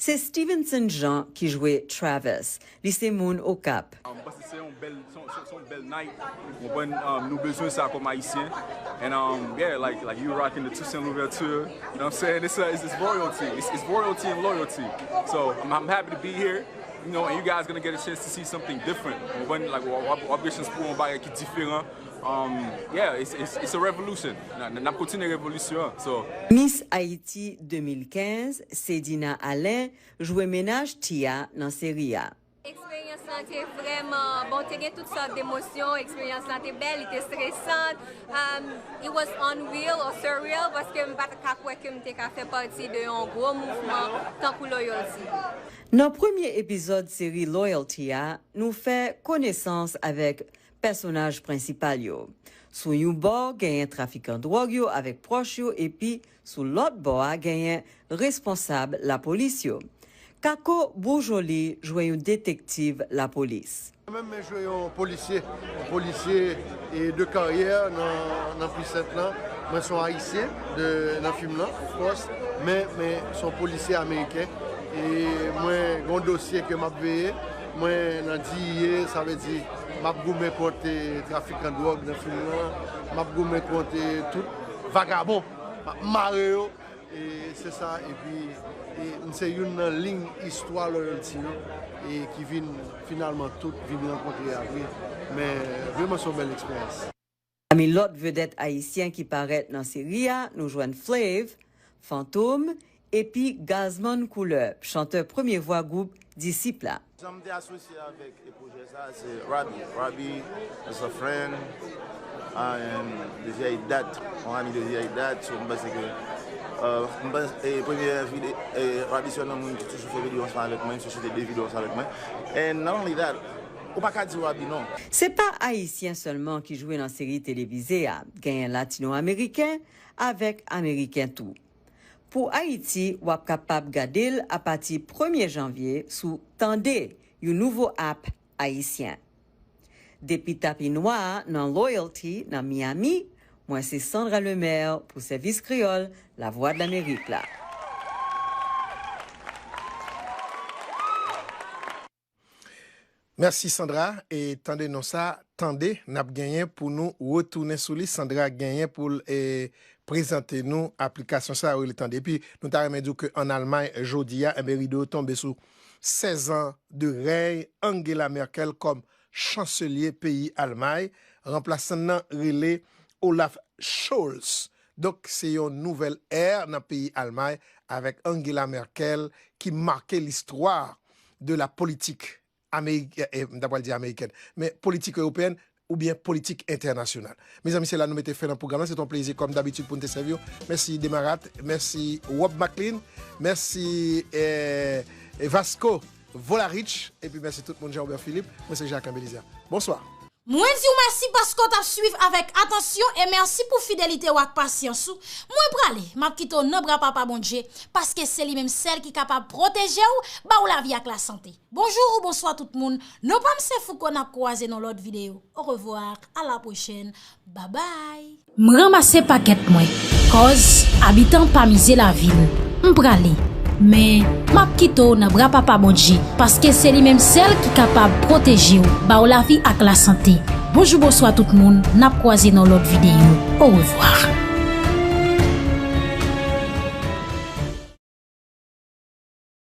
Se Stevenson Jean ki jwe Travis. Li se moun Okap. M panse se yon bèl, se yon, se yon bèl night. Ou konprann, um, nou bezwen sa kòm Ayisyen. And um, yeah, like, like you rocking the Toussaint Louverture. You know what I'm saying? It's, a, it's, it's royalty. It's, it's royalty and loyalty. So I'm, I'm happy to be here. You know, and you guys gonna get a chance to see something different. Ou konprann, like, w ap gen chans pou yon bagay ki diferan. Um, yeah, it's, it's, it's a revolution. N ap kontinye revolisyon an. So. Miss Haiti de mil kenz, Sedina Alain, jwe mennaj Tia nan seri a. Eksperyans lan te vrèman bon, te gen tout sòt de emosyon, eksperyans lan te bèl, li te estresant. Um, it was unreal or surreal paske m pa t ka kwè ke m te ka fè pati de yon gwo mouvman tankou Loyalty. Nan premye epizòd seri Loyalty a, nou fè konesans avèk pèsonaj prensipal yo. Sou yon bò, genyen trafikan dwòg yo avèk pwòch yo epi sou lòt bò a, genyen responsab lapolis yo. Kako Boujoli jwe yon detektiv lapolis. Mwen menm, mwen jwe yon polisye, yon polisye e de karyè nan, nan Pisent lan. Mwen se yon Ayisyen de, nan fim lan, of course, men, men se yon polisye ameriken. E mwen gen yon dosye ke m ap veye. Mwen nan D E A, sa vle di m ap goumen kont trafikan dwòg nan fim lan, m ap goumen kont tout vagabon, m ap mare yo. E se sa, epi e m se youn nan liy istwa Loyalty yo e ki vin finalman tout vin rankontre apre. Men vrèman se yon bèl eksperyans. Pami lòt vedèt ayisyen ki parèt nan seri a, nou jwenn Flave, Fantom, epi Gazman Couleur, chantè premye vwa gwoup Disip la. Jan m te asosye avèk pwojè sa a, se Robbie. Robbie is a friend, and de vyèy dat, yon ami de vyèy dat, so m panse ke, euh, m panse, e, premye vide, e, Robbie se youn nan moun ki toujou fè videyo ansanm avèk mwen, m toujou fè de videyo ansanm avèk mwen, and not only that, ou pa ka di Robbie non. Se pa Ayisyen sèlman ki jwe nan seri televize a, genyen Latino-Ameriken avèk Ameriken tou. Pou Ayiti, w ap kapab gade l apati premye janvye sou Tande, yon nouvo app ayisyen. Depi tapi nwa a nan Loyalty, nan Miami, mwen se Sandra Lemaire pou Sèvis Kreyòl Lavwadlamerik la. Mèsi Sandra. E tande non sa, Tande, n ap genyen pou nou retounen sou li. Sandra genyen pou l e, prezante nou aplikasyon sa yo rele Tande. Epi nou ta renmen di w ke ann Almay jodi a, enben rido yo tonbe sou sèz an de rèy Angela Merkel kòm chanselye peyi Almay. Ranplasan nan rele Olaf Scholz. Donk se yon nouvèl è nan peyi Almay avèk Angela Merkel ki make listwa de la politik amerik, eh, m ta pral di amerikèn, men politik ewopeyèn oubyen politik entènasyonal. Mezanmi, se la nou mete fen nan pwogram lan. Se t on plezi kòm dabitid pou n te sèvi w. Mèsi Demarat, mèsi Rob Maclean, mèsi eh, Vasco Volarich, epi mèsi tout moun Jean Robert Philippe. Mwen se Jacques Belizaire. Bonswa. Mwen di w mèsi paske w t ap swiv avèk atansyon e mèsi pou fidelite w ak pasyans ou. Mwen prale, m ap kite w nan bra Papa Bondye, paske se li menm sèl ki kapab pwoteje w, ba w lavi ak lasante. Bonjou ou bonswa tout moun, non pa m se Fouco, n ap kwaze nan lòt videyo. Orevwa, a la pwochèn, babay. M ranmase pakèt mwen, cause abitan pa mize lavil. M prale, men m ap kite w nan bra Papa Bondye, paske se li menm sèl ki kapab pwoteje w, ba w lavi ak lasante. Bonjou, bonswa tout moun, n ap kwaze nan lòt videyo. Orevwa.